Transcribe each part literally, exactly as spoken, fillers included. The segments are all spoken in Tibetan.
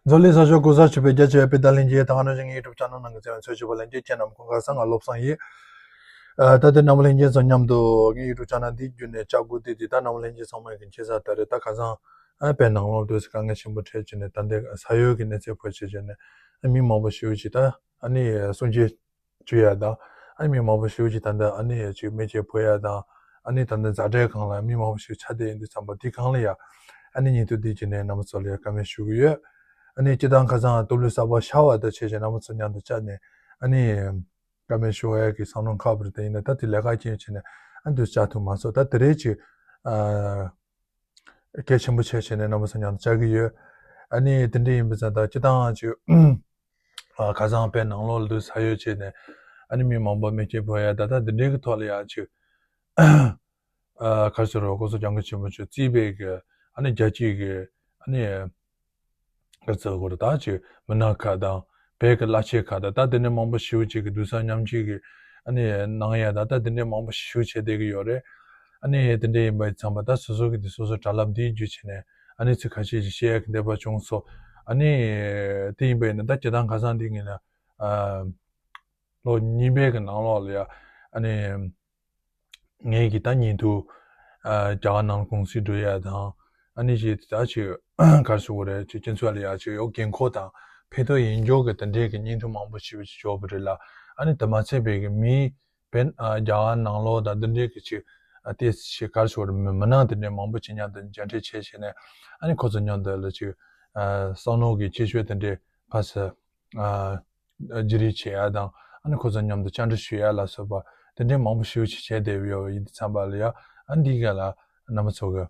འཛམ་གླིང་ས་ཕྱོགས་གང་སར་བཞུགས་པའི་རྒྱ་ཆེ་བའི་བོད་དང་ལྷན་རྒྱས། ད་ག་ནང་བཞིན་ངའི་ཡུ་ཊུབ་ཆེ་ནལ་ནང་གི་བརྩེ་བའི་ཚོད་ཆེ་བ་ལྷན་རྒྱས། ཁྱེད་རྣམས་སྐུ་ཁམས་བཟང་། ང་བློ་བཟང་ཡིན། ཨ། ད་ལྟ་རྣམ་པ་ལྷན་རྒྱས་ཚོ་མཉམ་དུ་ངའི་ཡུ་ཊུབ་ཆེ་ནལ་འདི་བརྒྱུད་ནས་ལྕགས་སྒོ་འདི་འདི་ད་རྣམ་པ་ལྷན་རྒྱས་ཚང་མ་གི་མཁྱེན་གསལ་ལྟར་རེད། ད་ཁ་སང་ཨ་བོད་ནང་ལོགས་དུས་དཀའ་ངལ་ཆེན་པོ་འཕྲད་བྱས་ནས། ད་ལྟའི་ས་ཡོམ་གྱི་གནས་ཚུལ་ཕར་ཕྱིན་བྱས་ནས་ཨ་མི་མང་པོ་ཞེ་པོ་ཅིག་ད་ཨ་ནི་སྲུང་སྐྱོབ་བྱེད་ཡ་དང་། ཨ་ནི་མི་མང་པོ་ཞེ་པོ་ཅིག་ད་ལྟ་ཨ་ནི་ཅིག་མེ་ལྕེ་འཕུར་ཡ་དང་། ཨ་ནི་ད་ལྟ་ཛ་དྲག་སྒང་ལ་མི་མང་པོ་ཞིག་ཆགས་བསྡད་ཡོད་དུས་ཙམ་པ་འདི་སྒང་ལ་ཡ་ཨ་ནི་ཉིན་ཐོ་འདི་བྱས་ནས་རྣམ་པ་ཚོ་ལ་ཡ་བཀའ་མོལ་ཞུ་གི་ཡོད། ཨ་ནི་སྤྱིར་བཏང་ཁ་སང་སྟོབས་ལུས་གསར་པ་ཤར་བ་དང་བྱས་བྱས་རྣམ་པ་ཚོ་མཉམ་དུ་བཅར་ནས་ཨ་ནི་བཀའ་མོལ་ཞུ་བ་ཡ་གི་བསམ་བློ་འཁོར་བ་རེད། དེ་ཡིན་ན་ད་དེ་ལས་ཀ་རྐྱེན་བྱས་ནས་ཨ་ནི་དུས་བཅར་ཐུབ་མ་སོང་། ད་དེ་རེད་ཅིག་ཨ། གལ་ཆེན་པོ་ཆེ་བྱས་ནས་རྣམ་པ་ཚོ་མཉམ་དུ་བཅར་གྱི་ཡོད། ཨ་ནི་དེ་འདྲ་ཡིན་པ་ཙང་ད་སྤྱིར་བཏང་ཅིག་ཨ། ཁ་སང་བོད་ནང་ལོགས་ལ་ས་ཡོམ་བྱས་ནས་ཨ་ནི་མི་མང་པོ་མེ་ལྕེ་འཕུར་ཡ་ད་ད་དེ་འདྲའི་གི་ཐོག་ལ་ཡ་ཅིག་ཨ། ག་རེ་ཟེར་རོ། གོང་ས་སྐྱབས་མགོན་ཆེན་པོ་མཆོག་གཙོས་པའི་གི་ཨ་ནི་རྒྱལ་སྤྱིའི་གི་ཨ་ནི་ག་རེ་ཟེར་དགོས་རེད། ད་ཅིག་མི་སྣ་ཁག་དང་བོད་ཀྱི་བླ་ཆེན་ཁག་དང་ད་དེ་འདྲ་མང་པོ་ཞེ་པོ་ཅིག་གི་གདུང་སེམས་མཉམ་སྐྱེད་ཀྱི་ཨ་ནི་གནང་ཡ་ད་ད་དེ་འདྲ་མང་པོ་ཞེ་པོ་བྱས་བསྡད་ཀྱི་ཡོད་རེད། ཨ་ནི་དེ་འདྲ་ཡིན་པ་ཙམ་པ་ད་སོ་སོ་གི་དེ་སོ་སོ་དྲ་ལམ་འདི་བརྒྱུད་བྱས་ནས་ཨ་ནི་ཚིག་ཁ་ཤས་ཤིག་བཤད་ཡ་གི་འདོད་པ་བྱུང་སོང་། ཨ་ནི་དེ་ཡིན་པ་ཡིན་ན་ད་སྤྱིར་བཏང་ཁ་སང་འདི་ངས་ལ་ཨ་ལོ་གཉིས་པའི་གི་ནང་ལོགས་ལ་ཡ་ཨ་ནི། ངས་ཀྱི་ད་ཉིན་དུ་ཨ་རྒྱ་གར་ནང་ལ་གུང་སེང་འགྲོ་ཡ་དང་། ཨ་ནི་ཞིག་ད་ཅིག་ག་རེ་ཟེར་དགོས་རེད། ཅིག་སྤྱི་ཚོགས་ལ་ཡ་ཅིག་ཡོད་འགན་ཁུར་དང་ཕན་ཐོགས་ཡིན་འགྱོ་གི་དེ་འདྲའི་གི་བརྙན་ཐུང་མང་པོ་ཞིག་ཅིག་འབྱོར་བ་རེད་ལ། ཨ་ནི་དེ་མ་ཚད་པའི་གི་མི་བོད་ཨ་རྒྱ་གར་ནང་ལོགས་དང་དེ་འདྲའི་གི་ཅིག་ཨ་ཏེ་ཞིག་ག་རེ་ཟེར་དགོས་རེད། མི་མི་སྣ་དེ་འདྲའི་མང་པོ་ཅིག་མཉམ་དུ་མཇལ་འཕྲད་བྱས་བྱས་ནས་ཨ་ནི་ཁོ་ཚོ་མཉམ་དུ་ལ་ཅིག་ཨ་བསམ་བློ་གི་ཁྱད་ཆོས་དེ་འདྲའི་ཕར་ཚུར་ཨ། བརྗེ་རེས་བྱེད་ཡ་དང་། ཨ་ནི་ཁོ་ཚོ་མཉམ་དུ་བཅར་འདྲི་ཞུ་ཡ་ལ་སོགས་པ་དེ་འདྲའི་མང་པོ་ཞེ་པོ་ཅིག་བྱས་བསྡད་ཡོད་པ་ཡིན་དུས་ཙམ་པ་ལ་ཡ། ཨ་འདི་ག་ལ་རྣམ་པ་ཚོ་གི་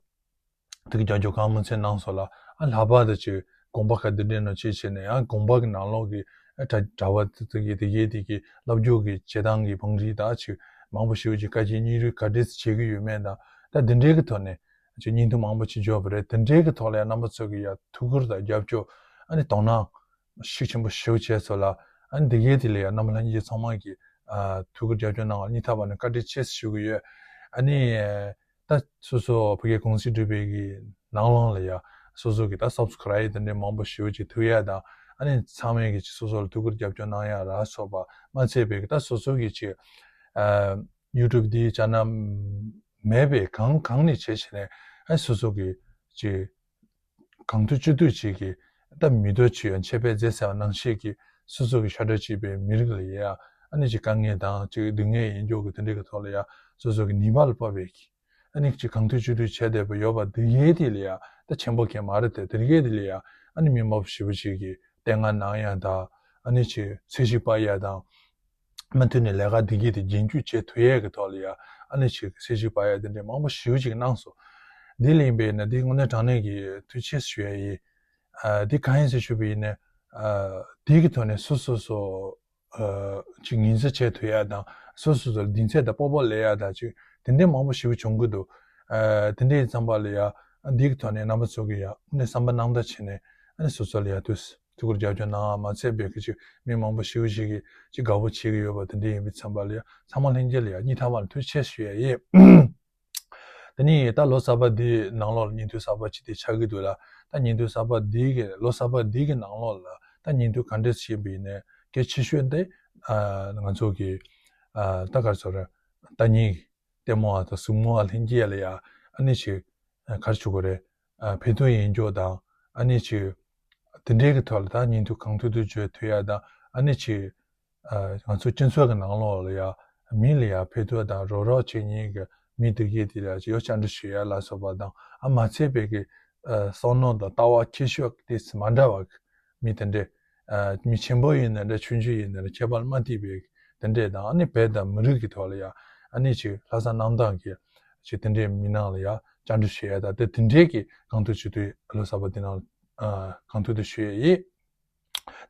ཐུགས་རྒྱབ་སྐྱོར་གང་མང་ཚད་གནང་སོང་ལ། ཨ་ལྷག་པར་དུ་ཅིག་དགོན་པ་ཁག་འདི་འདྲའི་ནང་ཅིག་བྱས་ནས་ཡང་དགོན་པ་གི་ནང་ལོགས་ཀྱི་ཨ་གྲྭ་གྲྭ་པ་དེ་ཚོ་གི་དེ་གའི་དེ་གི་སློབ་སྦྱོང་གི་བྱེད་སྟངས་ཀྱི་བང་སྒྲིག་དང་ཅིག་མང་པོ་ཞེ་པོ་ཅིག་བཀའ་བཅད་སྙིང་རུས་ག་འདྲས་བྱེད་ཀྱི་ཡོད་མེད་དང་། ད་འདི་འདྲའི་གི་ཐོག་ནས་ཅིག་བརྙན་ཐུང་མང་པོ་ཅིག་འབྱོར་བ་རེད། དེ་འདྲའི་གི་ཐོག་ལ་ཡང་རྣམ་པ་ཚོ་གི་ཡ་ཐུགས་ཁུར་དང་རྒྱབ་སྐྱོར། ཨ་ནི་དོ་སྣང་ཤུགས་ཆེན་པོ་ཞེ་པོ་བྱས་སོང་ལ། ཨ་ནི་འདི་གའི་དེ་ལ་ཡང་རྣམ་པ་ལྷན་རྒྱས་ཚང་མ་གི་ཨ་ཐུགས་ཁུར་རྒྱབ་སྐྱོར་གནང་བ་སྙིང་ཐག་པ་ནས་བཀའ་དྲིན་ཆེ་ཞུ་གི་ཡོད། ཨ་ནི་ད་སོ་སོ་བོད་སྐད་གུང་སེང་འགྲུལ་པའི་གི་ནང་ལོགས་ལ་ཡ་སོ་སོ་གི་ད་སབ་སི་ཀ་རའིབ་དེ་འདྲའི་མང་པོ་ཞེ་པོ་ཅིག་ཐུབ་ཡ་དང་། ཨ་ནི་ཚང་མས་གི་ཅིག་སོ་སོ་ལ་ཐུགས་ཁུར་རྒྱབ་སྐྱོར་གནང་ཡ་ལ་སོགས་པ་མ་ཚད་པའི་གི་ད་སོ་སོ་གི་ཅིག་ཨ་ཡུ་ཊུབ་འདི་ཅེ་ནལ་མེད་པའི་གང་གང་ནས་བྱས་བྱས་ནས་ཨ་སོ་སོ་གི་ཅིག་གང་ཐུབ་ཅི་ཐུབ་ཅིག་གིས་ད་མི་ཐོག་ཅིག་ཡང་ཆེད་ཕེབས་མཛད་ཟེར་བ་ནང་བཞིན་གྱི་སོ་སོ་གི་ཤ་ཁྲག་གཅིག་པའི་མི་རིགས་ལ་ཡ་ཨ་ནི་ཅིག་དཀའ་ངལ་དང་ཅིག་སྡུག་བསྔལ་ཡིན་འགྱོ་གི་དེ་འདྲའི་གི་ཐོག་ལ་ཡ་སོ་སོ་གི་ནུས་པ་ལ་དཔག་པའི་གི་ཨ་ནི་ཅིག་གང་ཐུབ་ཅི་ཐུབ་བྱས་བསྡད་པ་ཡོད་པ་འདི་གའི་དེ་ལ་ཡ་ད་ཆེན་པོ་གང་མ་རེད་དེ། དེ་གའི་དེ་ལ་ཡ་ཨ་ནི་མི་མང་པོ་ཞེ་པོ་ཅིག་གིས་བསྟོད་བསྔགས་གནང་ཡ་དང་། ཨ་ནི་ཅིག་ཚད་གཞི་དཔག་ཡ་དང་། མུ་མཐུད་ནས་ལས་ཀ་འདི་གའི་དེ་རྒྱུན་སྐྱོང་བྱེད་ཐུབ་ཡས་ཀྱི་ཐོག་ལ་ཡ་ཨ་ནི་ཅིག་ཚད་གཞི་དཔག་ཡ་དེ་འདྲའི་མང་པོ་ཞེ་པོ་ཅིག་གནང་སོང་། འདི་ལ་ཡིན་པས་ན་འདི་དངོས་གནས་དྲང་གནས་ཀྱི་ཐུགས་རྗེ་ཆེ་ཞུ་ཡ་ཡིན། ཨ་འདི་གང་ཡིན་ཟེར་ཞུས་པ་ཡིན་ན། ཨ་འདི་གི་ཐོག་ནས་སོ་སོ་སོ་ཨ་ཅིག་ངོས་འཛིན་བྱེད་ཐུབ་ཡ་དང་། སོ་སོ་སོ་ལ་གདེང་ཚོད་དང་སྤོབས་པ་སླེབས་ཡ་དང་ཅིག་དེ་འདྲའི་མང་པོ་ཞེ་པོ་བྱུང་གི་འདུག་ཨ་དེ་འདྲའི་ཙམ་པ་ལ་ཡ་འདི་གི་ཐོག་ནས་རྣམ་པ་ཚོ་གི་ཡ་དངོས་གནས་བསམ་པ་རྣམ་དག་བྱས་ནས་ཨ་ནི་སོ་སོ་ལ་ཡ་དུས། ཐུགས་ཁུར་རྒྱབ་སྐྱོར་གནང་བ་མ་ཚད་པའི་གི་ཅིག་མི་མང་པོ་ཞེ་པོ་ཞིག་གིས་ཅིག་དགའ་པོ་བྱེད་ཀྱི་ཡོད་པ་དེ་འདྲ་ཡིན་པའི་ཙམ་པ་ལ་ཡ་ཚང་མ་ལྷན་རྒྱས་ལ་ཡ་སྙིང་ཐག་པ་ནས་ཐུགས་རྗེ་ཆེ་ཞུ་ཡ་ཡིན། དེ་ནས་ད་ལོ་གསར་པ་འདིའི་ནང་ལོགས་ལ་བརྙན་ཐུང་གསར་པ་ཅིག་དེ་ཆགས་ཀྱི་འདུག་ལ། ད་བརྙན་ཐུང་གསར་པ་འདིའི་གི་ལོ་གསར་པ་འདིའི་གི་ནང་ལོགས་ལ་ད་བརྙན་ཐུང་ག་འདྲས་བྱས་པ་ཡིན་ནའི་གལ་ཆེ་ཤོས་དེ་ཨ་ང་ཚོ་གི་ཨ་ད་ག་རེ་ཟེར་རེད། ལྟ་ཉིན་ལྟད་མོ་བ་དང་གཟིགས་མོ་བ་ལྷན་རྒྱས་ལ་ཡ་ཨ་ནི་ཅིག་ཨ་ག་རེ་ཞུ་དགོས་རེད། ཨ་ཕན་ཐོགས་ཡིན་རྒྱུ་དང་། ཨ་ནི་ཅིག་དེ་འདྲའི་གི་ཐོག་ལ་ད་བརྙན་ཐུང་གང་ཐུབ་ཐུབ་བརྗོད་ཐུབ་ཡ་དང་། ཨ་ནི་ཅིག་ཨ་ང་ཚོ་སྤྱི་ཚོགས་ཀྱི་ནང་ལོགས་ལ་ཡ་མི་ལ་ཡ་ཕན་ཐོགས་དང་རོགས་རོགས་བྱེད་མཁན་གྱི་མི་དེ་གས་དེ་ལ་ཅིག་ཡོ་བཅར་འདྲི་ཞུ་ཡ་ལ་སོགས་པ་དང་། ཨ་མ་ཚད་པའི་གི་ཨ་བསམ་བློ་དང་ལྟ་བ་ཁྱད་ཆོས་དེ་མ་འདྲ་བ་གི་མི་དེ་འདྲས། ཨ་མི་ཆེན་པོ་ཡིན་ན་འདྲ། ཆུང་ཆུང་ཡིན་ན་འདྲ། ཁྱད་པར་མ་འདུས་པའི་དེ་འདྲས་དང་། ཨ་ནི་བོད་དང་མི་རིགས་ཀྱི་ཐོག་ལ་ཡ་ཨ་ནི་ཅིག་ལྷག་བསམ་རྣམ་དག་གིས་ཅིག་དེ་འདྲའི་མི་ནང་ལ་ཡ་བཅར་འདྲི་ཞུ་ཡ་དང་། དེ་དེ་འདྲའི་གི་གང་ཐུབ་ཅི་ཐུབ་ལོ་གསར་པ་འདི་ནང་ཨ་གང་ཐུབ་ཐུབ་ཞུ་ཡ་ཡིན།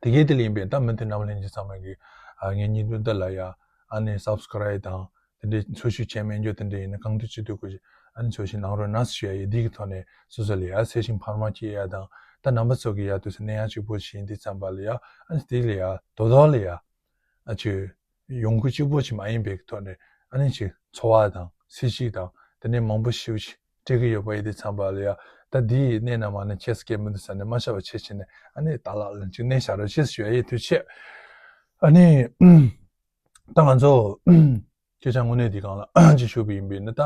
དེ་གས་དེ་ལ་ཡིན་པས་ད་མུ་མཐུད་རྣམ་པ་ལྷན་རྒྱས་ཚང་མ་གིས་ཨ་ངའི་བརྙན་ཐུང་འདི་ལ་ཡ་ཨ་ནི་སབ་སི་ཀ་རའིབ་དང་དེ་འདྲའི་འཚོལ་ཞིབ་བྱས་མེད་རྒྱུ་དེ་འདྲ་ཡིན་ན་གང་ཐུབ་ཅི་ཐུབ་སྐུ་ཞིག་ཨ་ནི་འཚོལ་ཞིབ་གནང་རོགས་གནང་ཞུ་ཡ་ཡིན། འདི་གི་ཐོག་ནས་སོ་སོ་ལ་ཡ་གསལ་ཤིང་འཕར་མ་སྐྱེ་ཡ་དང་། ད་རྣམ་པ་ཚོ་གི་ཡ་དུས་སུ་གནས་ཡ་གཅིག་པོ་ཞིག་ཡིན་དུས་ཙམ་པ་ལ་ཡ་ཨ་ནི་དེ་ལ་ཡ་དོ་དོ་ལ་ཡ་ཨ་ཅིག་ཡོང་སྒོ་གཅིག་པོ་ཞིག་མ་ཡིན་པའི་ཐོག་ནས་ཨ་ནི་ཅིག་འཚོ་བ་དང་ཚེ་གཅིག་དང་དེ་ནས་མང་པོ་ཞིག་སྤྲད་ཀྱི་ཡོད་པ་ཡིན་དུས་ཙམ་པ་ལ་ཡ། ད་ ད་འདི་གནས་ན་མ་གནས་ཁྱད་སྐད་མི་འདུག་ཟེར་ནས་མ་བཤད་པ་བྱས་བྱས་ནས་ཨ་ནི་ད་ལག་ལ་ཅིག་གནས་བཞག་རོགས་ཞེས་ཞུ་ཡ་ཡིན། དུས་ཆེ་ཨ་ནི་ད་ང་ཚོ་སྐད་ཆ་དངོས་གནས་འདི་སྒང་ལ་ཅིག་ཞུ་བ་ཡིན་པས་ན། ད་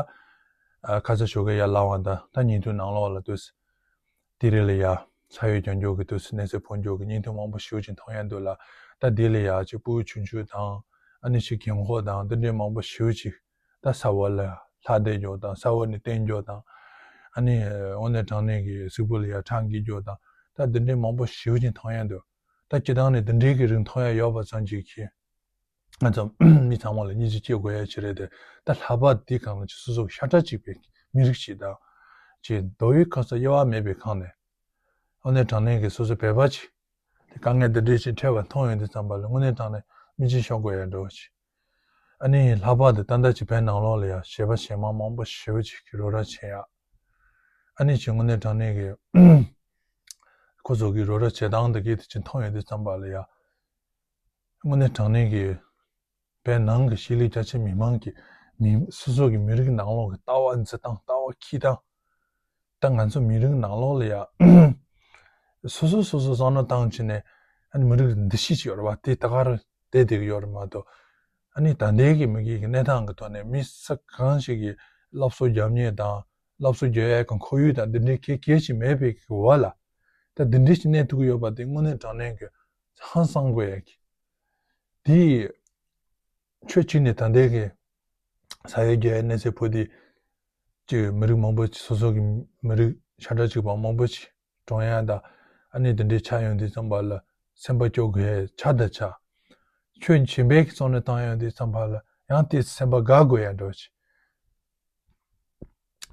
ཁ་ཚ་ཞོགས་ཀས་ཡར་ལངས་པ་དང་ད་ཉིན་ཐོ་ནང་ལོགས་ལ་དུས་དེ་རེད་ལ་ཡ་ས་ཡོད་རྒྱང་མགྱོགས་ཀྱི་དུས་གནས་ཚུལ་ཕོ་མགྱོགས་ཀྱི་བརྙན་ཐུང་མང་པོ་ཞེ་པོ་ཅིག་མཐོང་ཡ་འདུག་ལ། ད་དེ་ལ་ཡ་ཅིག་ཕྲུ་གུ་ཆུང་ཆུང་དང་ཨ་ནི་ཅིག་རྒན་འཁོགས་དང་དེ་འདྲའི་མང་པོ་ཞེ་པོ་ཅིག་ད་ས་འོག་ལ་ལྷ་བསྡད་རྒྱུ་དང་ས་འོག་ནས་བསྟན་རྒྱུ་དང་། ཨ་ནི་དངོས་གནས་དྲང་གནས་ཀྱི་གཟུགས་པོ་ལ་ཡ་ཁྲག་འགྱེལ་རྒྱུ་དང་ད་དེ་འདྲའི་མང་པོ་ཞེ་པོ་ཅིག་མཐོང་ཡ་འདུག་ད་སྤྱིར་བཏང་ནས་དེ་འདྲའི་གི་རིགས་མཐོང་ཡ་ཡོད་པ་ཙམ་ཅིག་གིས་ང་ཚོ་མི་ཚང་མ་ལ་སྙིང་རྗེ་སྐྱེ་དགོས་ཡ་ཅིག་རེད་དེ། ད་ལྷག་པར་འདི་སྒང་ལ་ཅིག་སོ་སོ་ཤ་ཁྲག་གཅིག་པའི་མི་རིགས་ཤིག་དང་ཅིག་མདོ་དབུས་ཁམས་གསུམ་དབྱེ་བ་མེད་པའི་སྒང་ནས་དངོས་གནས་དྲང་གནས་ཀྱི་སོ་སོ་བོད་པ་ཅིག་དེ་དཀའ་ངལ་འདི་འདྲའི་ཅིག་འཕྲད་པ་མཐོང་ཡོང་དུས་ཙམ་པ་ལ་དངོས་གནས་དྲང་གནས་མིག་ཆུ་ཤོར་དགོས་ཡ་འདྲ་བོ་ཅིག་ཨ་ནི་ལྷག་པར་དུ་ད་ལྟ་ཅིག་བོད་ནང་ལོགས་ལ་ཡ་གཞས་པ་གཞས་མ་མང་པོ་ཞེ་པོ་ཅིག་གིས་རོགས་རམ་བྱེད་ཡ། ཨ་ནི་ཅིག་དངོས་གནས་དྲང་གནས་ཀྱི་ཁོ་ཚོ་གིས་རོགས་རམ་བྱེད་སྟངས་འདི་གའི་དེ་ཅིག་མཐོང་ཡོང་དུས་ཙམ་པ་ལ་ཡ། དངོས་གནས་དྲང་གནས་ཀྱི་བོད་ནང་གི་གཞིས་ལུས་རྒྱ་ཆེ་མི་མང་གི་མི་སོ་སོ་གི་མི་རིགས་ནང་ལོགས་ཀྱི་ལྟ་བ་འཛིན་སྟངས་ལྟ་བ་འཁྱེར་སྟངས། ད་ང་ཚོ་མི་རིགས་ནང་ལོགས་ལ་ཡ་སོ་སོ་སོ་སོ་བསམ་བློ་བཏང་བྱས་ནས་ཨ་ནི་མི་རིགས་འདུ་ཤེས་ཅིག་ཡོད་རེད་བ། དེ་ད་ག་རུ་བསྡད་བསྡད་ཀྱི་ཡོད་རེད་མ་གཏོགས། ཨ་ནི་ད་ལྟའི་གི་མི་གི་གནས་སྟངས་ཀྱི་ཐོག་ནས་མི་ས་གང་ཞིག་གིས་སློབ་གསོ་རྒྱབ་མཁན་དང་སློབ་གསོ་རྒྱག་ཡས་ཀྱི་ཁོར་ཡུག་དང་འདི་འདྲའི་གལ་གལ་ཞིག་མེད་པའི་གི་འོག་ལ་ད་འདི་འདྲའི་ཞིག་གནས་ཐུབ་ཀྱི་ཡོད་པ་དེ་དངོས་གནས་དྲང་གནས་ཀྱི་ཧང་སང་དགོས་ཡ་གི། དེ་ཕྱོགས་གཅིག་ནས་ད་ལྟའི་གི་ས་ཡ་བརྒྱད་གནས་ཚད་ཕོ་དེ་ཅིག་མི་རིགས་མང་པོ་ཅིག་སོ་སོ་གི་མི་རིགས་ཤ་ཁྲག་གཅིག་པ་མང་པོ་ཅིག་གྲོངས་ཡ་དང་ཨ་ནི་དེ་འདྲའི་ཆགས་ཡོང་དུས་ཙམ་པ་ལ་སེམས་པ་སྐྱོ་དགོས་ཡ་ཆགས་ད་ཆགས། ཁྱོད་གཞན་པའི་གི་བསམ་བློ་བཏང་ཡོང་དུས་ཙམ་པ་ལ་ཡང་དེ་སེམས་པ་དགའ་དགོས་ཡ་འདྲ་བོ་ཅིག་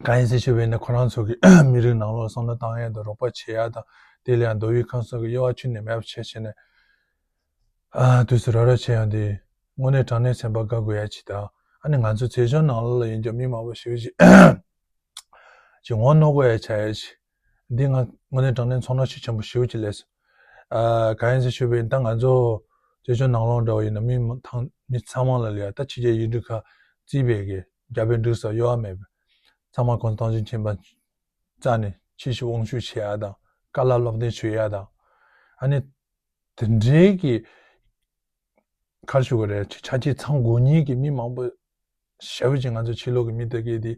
གང་ཡིན་ཟེར་ཞུས་པ་ཡིན་ན་ཁོ་རང་ཚོ་གི་མི་རིགས་ནང་ལོགས་བསམ་བློ་བཏང་ཡ་དང་རོགས་པ་བྱེད་ཡ་དང་དེ་ལ་ཡང་མདོ་དབུས་ཁམས་གསུམ་གི་དབྱེ་བ་ཕྱེ་ནས་མེད་པ་བྱས་བྱས་ནས་ཨ་དུས་སུ་རོགས་རོགས་བྱེད་ཡ་དེ་དངོས་གནས་དྲང་གནས་སེམས་པ་དགའ་དགོས་ཡ་ཅིག་དང་། ཨ་ནི་ང་ཚོ་བྱེས་ཆོས་ནང་ལོགས་ལ་ཡིན་ཀྱང་མི་མང་པོ་ཞེ་པོ་ཅིག་ཅིག་ངོ་གནོང་དགོས་ཡ་ཆགས་ཡ་ཅིག་འདི་ང་དངོས་གནས་དྲང་གནས་ཚོར་སྣང་ཤུགས་ཆེན་པོ་ཞེ་པོ་ཅིག་སླེབས་སོང་། ཨ་གང་ཡིན་ཟེར་ཞུས་པ་ཡིན་ད་ང་ཚོ་བྱེས་ཆོས་ནང་ལོགས་འདྲ་བ་ཡིན་ན་མི་མ་ཐང་མི་ཚང་མ་ལ་ལ་ཡ་ད་ཕྱི་རྒྱལ་ཡུལ་གྲུ་ཁག་རྩིས་པའི་གི་རྒྱ་བལ་འབྲུག་སོགས་གཡོ་བ་མེད་པ། ཚང་མ་གོང་ས་ཏང་ཅིན་ཕྱིན་པ་རྩ་ནས་ཆོས་ཞུ་དབང་ཞུ་བྱེད་ཡ་དང་བཀའ་སློབ་སློབ་སྟོན་ཞུ་ཡ་དང་། ཨ་ནི་དེ་འདྲའི་གི་ག་རེ་ཞུ་དགོས་རེད། ཆ་རྐྱེན་ཚང་དགོས་ངེས་ཀྱི་མི་མང་པོ་ཞེ་པོ་ཅིག་ང་ཚོ་ཕྱི་ལོགས་ཀྱི་མི་དེ་གས་དེ་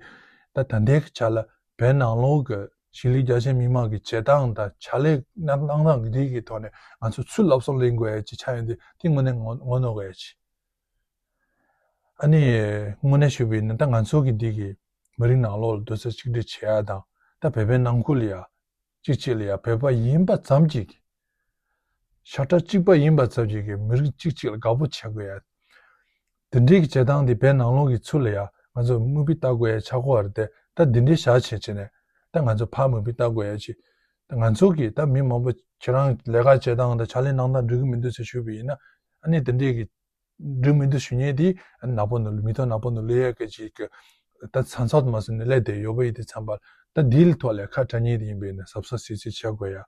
ད་ད་ལྟའི་གི་ཆ་ལ་བོད་ནང་ལོགས་ཀྱི་གཞིས་ལུས་རྒྱ་ཆེ་མི་མང་གི་བྱེད་སྟངས་དང་བྱ་ལས་གནང་གནང་སྟངས་ཀྱི་རིགས་ཀྱི་ཐོག་ནས་ང་ཚོ་ཚུར་སློབ་གསོ་ལེན་དགོས་ཡ་ཅིག་ཆགས་ཡོང་དུས་དེ་དངོས་གནས་ངོ་ངོ་གནོང་དགོས་ཡ་ཅིག་ཨ་ནི་དངོས་གནས་ཞུས་པ་ཡིན་ན་ད་ང་ཚོ་གི་འདི་གི་མི་རིགས་ནང་ལོགས་ལ་རྡོག་རྩ་གཅིག་སྒྲིལ་བྱེད་ཡ་དང་ད་བོད་པའི་ནང་ཁུལ་ལ་ཡ་གཅིག་གཅིག་ལ་ཡ་བོད་པ་ཡིན་པ་ཙམ་གྱིས་ཤ་ཁྲག་གཅིག་པ་ཡིན་པ་ཙམ་གྱིས་གི་མི་རིགས་གཅིག་གཅིག་ལ་དགའ་པོ་བྱེད་དགོས་ཡ། དེ་འདྲའི་གི་བྱེད་སྟངས་འདི་བོད་ནང་ལོགས་ཀྱི་ཚུལ་ལ་ཡ་ང་ཚོ་མིག་དཔེ་ལྟ་དགོས་ཡ་ཆགས་ཀྱི་ཡོད་རེད་དེ། ད་འདི་འདྲའི་བྱ་བྱེད་བྱས་ནས་ད་ང་ཚོ་ཕར་མིག་དཔེ་ལྟ་དགོས་ཡ་ཅིག་ད་ང་ཚོ་གི་ད་མི་མང་པོ་ཁྱེད་རང་ལས་ཀ་བྱེད་སྟངས་དང་བྱ་ལས་གནང་སྟངས་འགྲིག་གི་མི་འདུག་ཟེར་ཞུས་པ་ཡིན་ན། ཨ་ནི་དེ་འདྲའི་གི་འགྲིག་མི་འདུག་ཞུ་མཁན་དེ་ནག་པོ་ནང་མིག་ཏོ་ནག་པོ་ནང་ལུས་ཡས་སྐད་ཅིག་གི་ད་ཚང་ཚོད་མ་སོང་ནས་སླེབས་བསྡད་ཡོད་པ་ཡིན་དུས་ཙམ་པ་ད་དེའི་ཐོག་ལ་ཁ་གྲག་མཁན་དེ་ཡིན་པས་ན་གཟབ་གཟབ་གཟབ་གཟབ་བྱེད་དགོས་ཡ།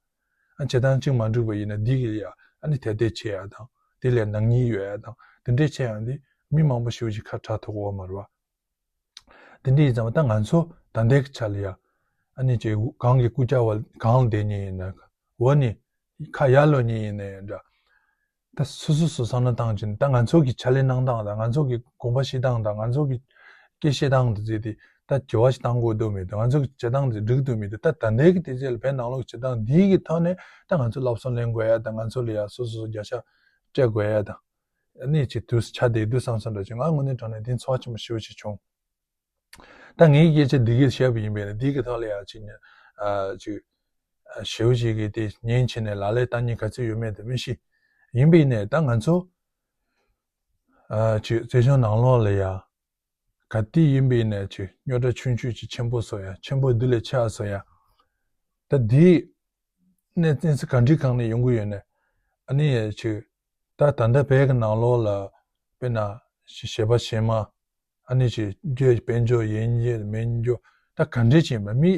ཨ་བྱེད་སྟངས་གཅིག་མ་འགྲིག་པ་ཡིན་ན་འདི་གི་ཡ་ཨ་ནི་དེ་དེ་བྱེད་ཡ་དང་དེ་ལས་ནག་ཉེས་ཡོད་ཡ་དང་དེ་འདྲས་བྱེད་ཡ་འདི་མི་མང་པོ་ཞེ་པོ་ཅིག་ཁ་གྲག་ཐུབ་ཀྱི་ཡོད་མ་རེད་བ། དེ་འདྲ་ཡིན་ཙང་ད་ང་ཚོ་ད་ལྟའི་ཆ་ལ་ཡ་ཨ་ནི་ཅིག་གང་གི་རྐུབ་བཀྱག་བ་གང་ལ་བསྡད་མཁན་ཡིན་ན་འོ་ནི་ཁ་ཡར་ལོག་མཁན་ཡིན་ན་ཡང་འདྲ། ད་སོ་སོ་སོ་བསམ་བློ་བཏང་བྱས་ནས་ད་ང་ཚོ་གི་ཕྱག་ལས་གནང་སྟངས་དང་ང་ཚོ་གི་དགོངས་པ་བཞེས་སྟངས་དང་ང་ཚོ་གི་སྐད་བཤད་སྟངས་དེ་ཚོ་དེ་ད་འགྱུར་བ་ཞིག་གཏང་དགོས་འདུག་མི་འདུག་ང་ཚོ་གི་བྱེད་སྟངས་དེ་འགྲིག་འདུག་མི་འདུག་ད་ད་ལྟའི་གི་དུས་ཚོད་ལ་བོད་ནང་ལོགས་ཀྱི་བྱེད་སྟངས་འདིའི་གི་ཐོག་ནས་ད་ང་ཚོ་སློབ་གསོ་ལེན་དགོས་ཡ་དང་ང་ཚོ་ལ་ཡ་སོ་སོ་སོ་བརྒྱ་ཆ་སྤྲད་དགོས་ཡ་དང་། ཨ་ནི་ཅིག་དུས་སུ་ཆ་བསྡད་དུས་བསམ་བསམ་འདྲ་ཅིག་ང་དངོས་གནས་དྲང་གནས་འདི་ཚོར་བ་ཆེན་པོ་ཞེ་པོ་ཅིག་བྱུང་། ད་ངའི་སྐད་ཆ་འདི་གས་བཤད་པ་ཡིན་པས་ན་འདི་གི་ཐོག་ལ་ཡང་ཅིག་ཉ་ཨ་ཅིག་ཨ་ཞེ་པོ་ཅིག་གིས་དེ་ཉན་བྱས་ནས་ལག་ལེན་བསྟར་མཁན་ག་ཚོད་ཡོད་མེད་དེ་མི་ཤེས། ཡིན་པས་ནས་ད་ང་ཚོ་ཨ་ཅིག་བཙན་བྱོལ་ནང་ལོགས་ལ་ཡ་ག་དུས་ཡིན་པས་ནས་ཅིག་རྙོག་དྲ་ཆུང་ཆུང་ཅིག་ཆེན་པོ་བཟོ་ཡ་ཆེན་པོ་འདི་ལས་ཆེ་བ་བཟོ་ཡ། ད་འདི་གནས་བཙན་ས་ག་འདྲི་གང་ནས་ཡོང་གི་ཡོད་ནས་ཨ་ནི་ཡ་ཅིག་ད་ད་ལྟ་བོད་ཀྱི་ནང་ལོགས་ལ་དཔེར་ན་གཞས་པ་གཞས་མ་ཨ་ནི་ཅིག་རྒྱུ་དཔལ་འབྱོར་ཡིན་རྒྱུ་མིན་རྒྱུ་ད་ག་འདྲས་ཅིག་ཡིན་པ་མི་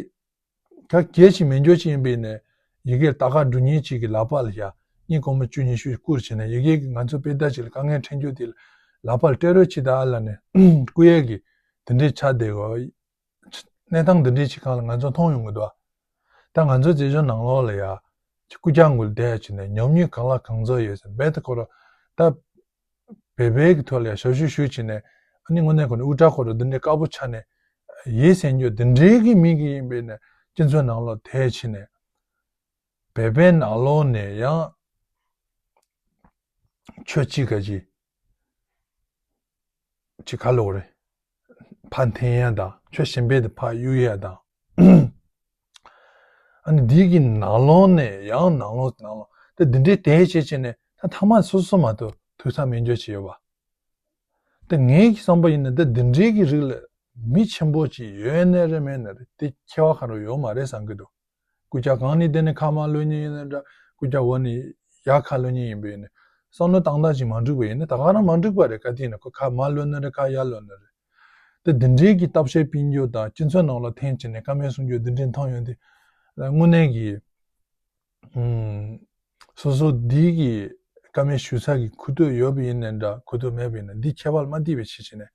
ག་གལ་ཞིག་མིན་རྒྱུ་ཅིག་ཡིན་པས་ནས་ཡི་གེར་ལྟ་ག་འགྲོ་མཁན་ཅིག་གི་ལག་པ་ལ་ཡ་སྙིང་གོང་མ་བཅུ་ཉི་ཤུ་བསྐུར་བྱས་ནས་ཡི་གེ་གི་ང་ཚོ་དཔེ་ལྟ་ཅིག་ལ་དཀའ་ངལ་འཕྲད་རྒྱུ་དེ་ལ་ལག་པ་ལ་སྤྲད་རོགས་བྱེད་ད་ཨ་ལ་ནས་བསྐུར་ཡས་ཀྱི་དེ་འདྲས་ཆགས་བསྡད་གོ། གནས་སྟངས་འདི་འདྲའི་ཅིག་སྒང་ལ་ང་ཚོ་མཐོང་ཡོང་གི་འདུག་ད་ང་ཚོའི་མཛེས་ལྗོངས་ནང་ལོགས་ལ་ཡ། ཅིག་རྐུབ་བཀྱག་འགུལ་བསྡད་བྱས་ནས་ཉམས་མྱོང་གང་ལ་གང་འཚམ་ཡོད་ཟེར་རྦད་དེ་ཁོ་རང་ད། བོད་པའི་གི་ཐོག་ལ་ཡ་ཞབས་ཞུ་ཞུས་བྱས་ནས་ཨ་ནི་དངོས་གནས་ཁོ་ནས་དབུ་སྐྲ་ཁོ་རང་འདི་འདྲའི་དཀར་པོ་ཆགས་ནས་ཡིན་ཟེར་རྒྱུ་འདི་འདྲའི་གི་མི་གི་ཡིན་པས་ནས་སྤྱི་ཚོགས་ནང་ལོགས་དེད་བྱས་ནས་བོད་པའི་ནང་ལོགས་ནས་ཡང་ཆོས་གཅིག་ག་གཅིག་ཅིག་ག་ལོག་རེད། ཕར་འཐེན་ཡ་དང་ཆོས་གཞན་པའི་དེ་ཕར་གཡུག་ཡ་དང་། ཨ་ནི་འདི་གི་ནང་ལོགས་ནས་ཡང་ནང་ལོགས་ནང་ལོགས་དེ་འདི་འདྲའི་དེ་བྱེད་བྱེད་ནས་ད་ཐ་མ་སོ་སོ་མ་གཏོགས་ཐུག་ས་མེད་འཇོག་བྱས་ཡོད་པ། དེ་ངའི་གི་བསམ་པ་ཡིན་ན་དེ་འདི་འདྲའི་གི་རིགས་ལ་མི་ཆེན་པོ་ཅིག་ཡོད་ནའི་རེད་མེད་ནའི་རེད་དེ་ཁྱད་པར་ག་རེ་ཡོད་མ་རེད་བསམ་གི་འདུག་རྐུབ་བཀྱག་གང་ནས་བསྡད་ནས་ཁ་མར་ལོག་མཁན་ཡིན་ན་འདྲ། རྐུབ་བཀྱག་འོག་ནས་ཡར་ཁ་ལོག་མཁན་ཡིན་པས་ནི་བསམ་བློ་བཏང་སྟངས་ཅིག་མ་འགྲིག་པ་ཡིན་ན་ད་ག་རང་མ་འགྲིག་པ་རེད། ག་དུས་ཡིན་ན་ཁོ་ཁ་མར་ལོག་ན་རེད་ཁ་ཡར་ལོག་ན་རེད། དེ་འདི་འདྲའི་གི་སྟབས་ཤེས་སྤེལ་རྒྱུ་དང་སྤྱི་ཚོགས་ནང་ལ་འཐེན་བྱས་ནས་བཀའ་མོལ་གསུང་རྒྱུ་འདི་འདྲའི་མཐོང་ཡོང་དུས་དངོས་གནས་ཀྱི་ཨུམ། སོ་སོ་འདི་གི་བཀའ་མོལ་ཞུ་ས་གི་ཁུ་ཐུག་ཡོད་པ་ཡིན་ནའི་འདྲ་ཁུ་ཐུག་མེད་པ་ཡིན་ན་འདི་ཁྱད་པར་མ་འདི་བའི་ཕྱི་ཕྱི་ནས་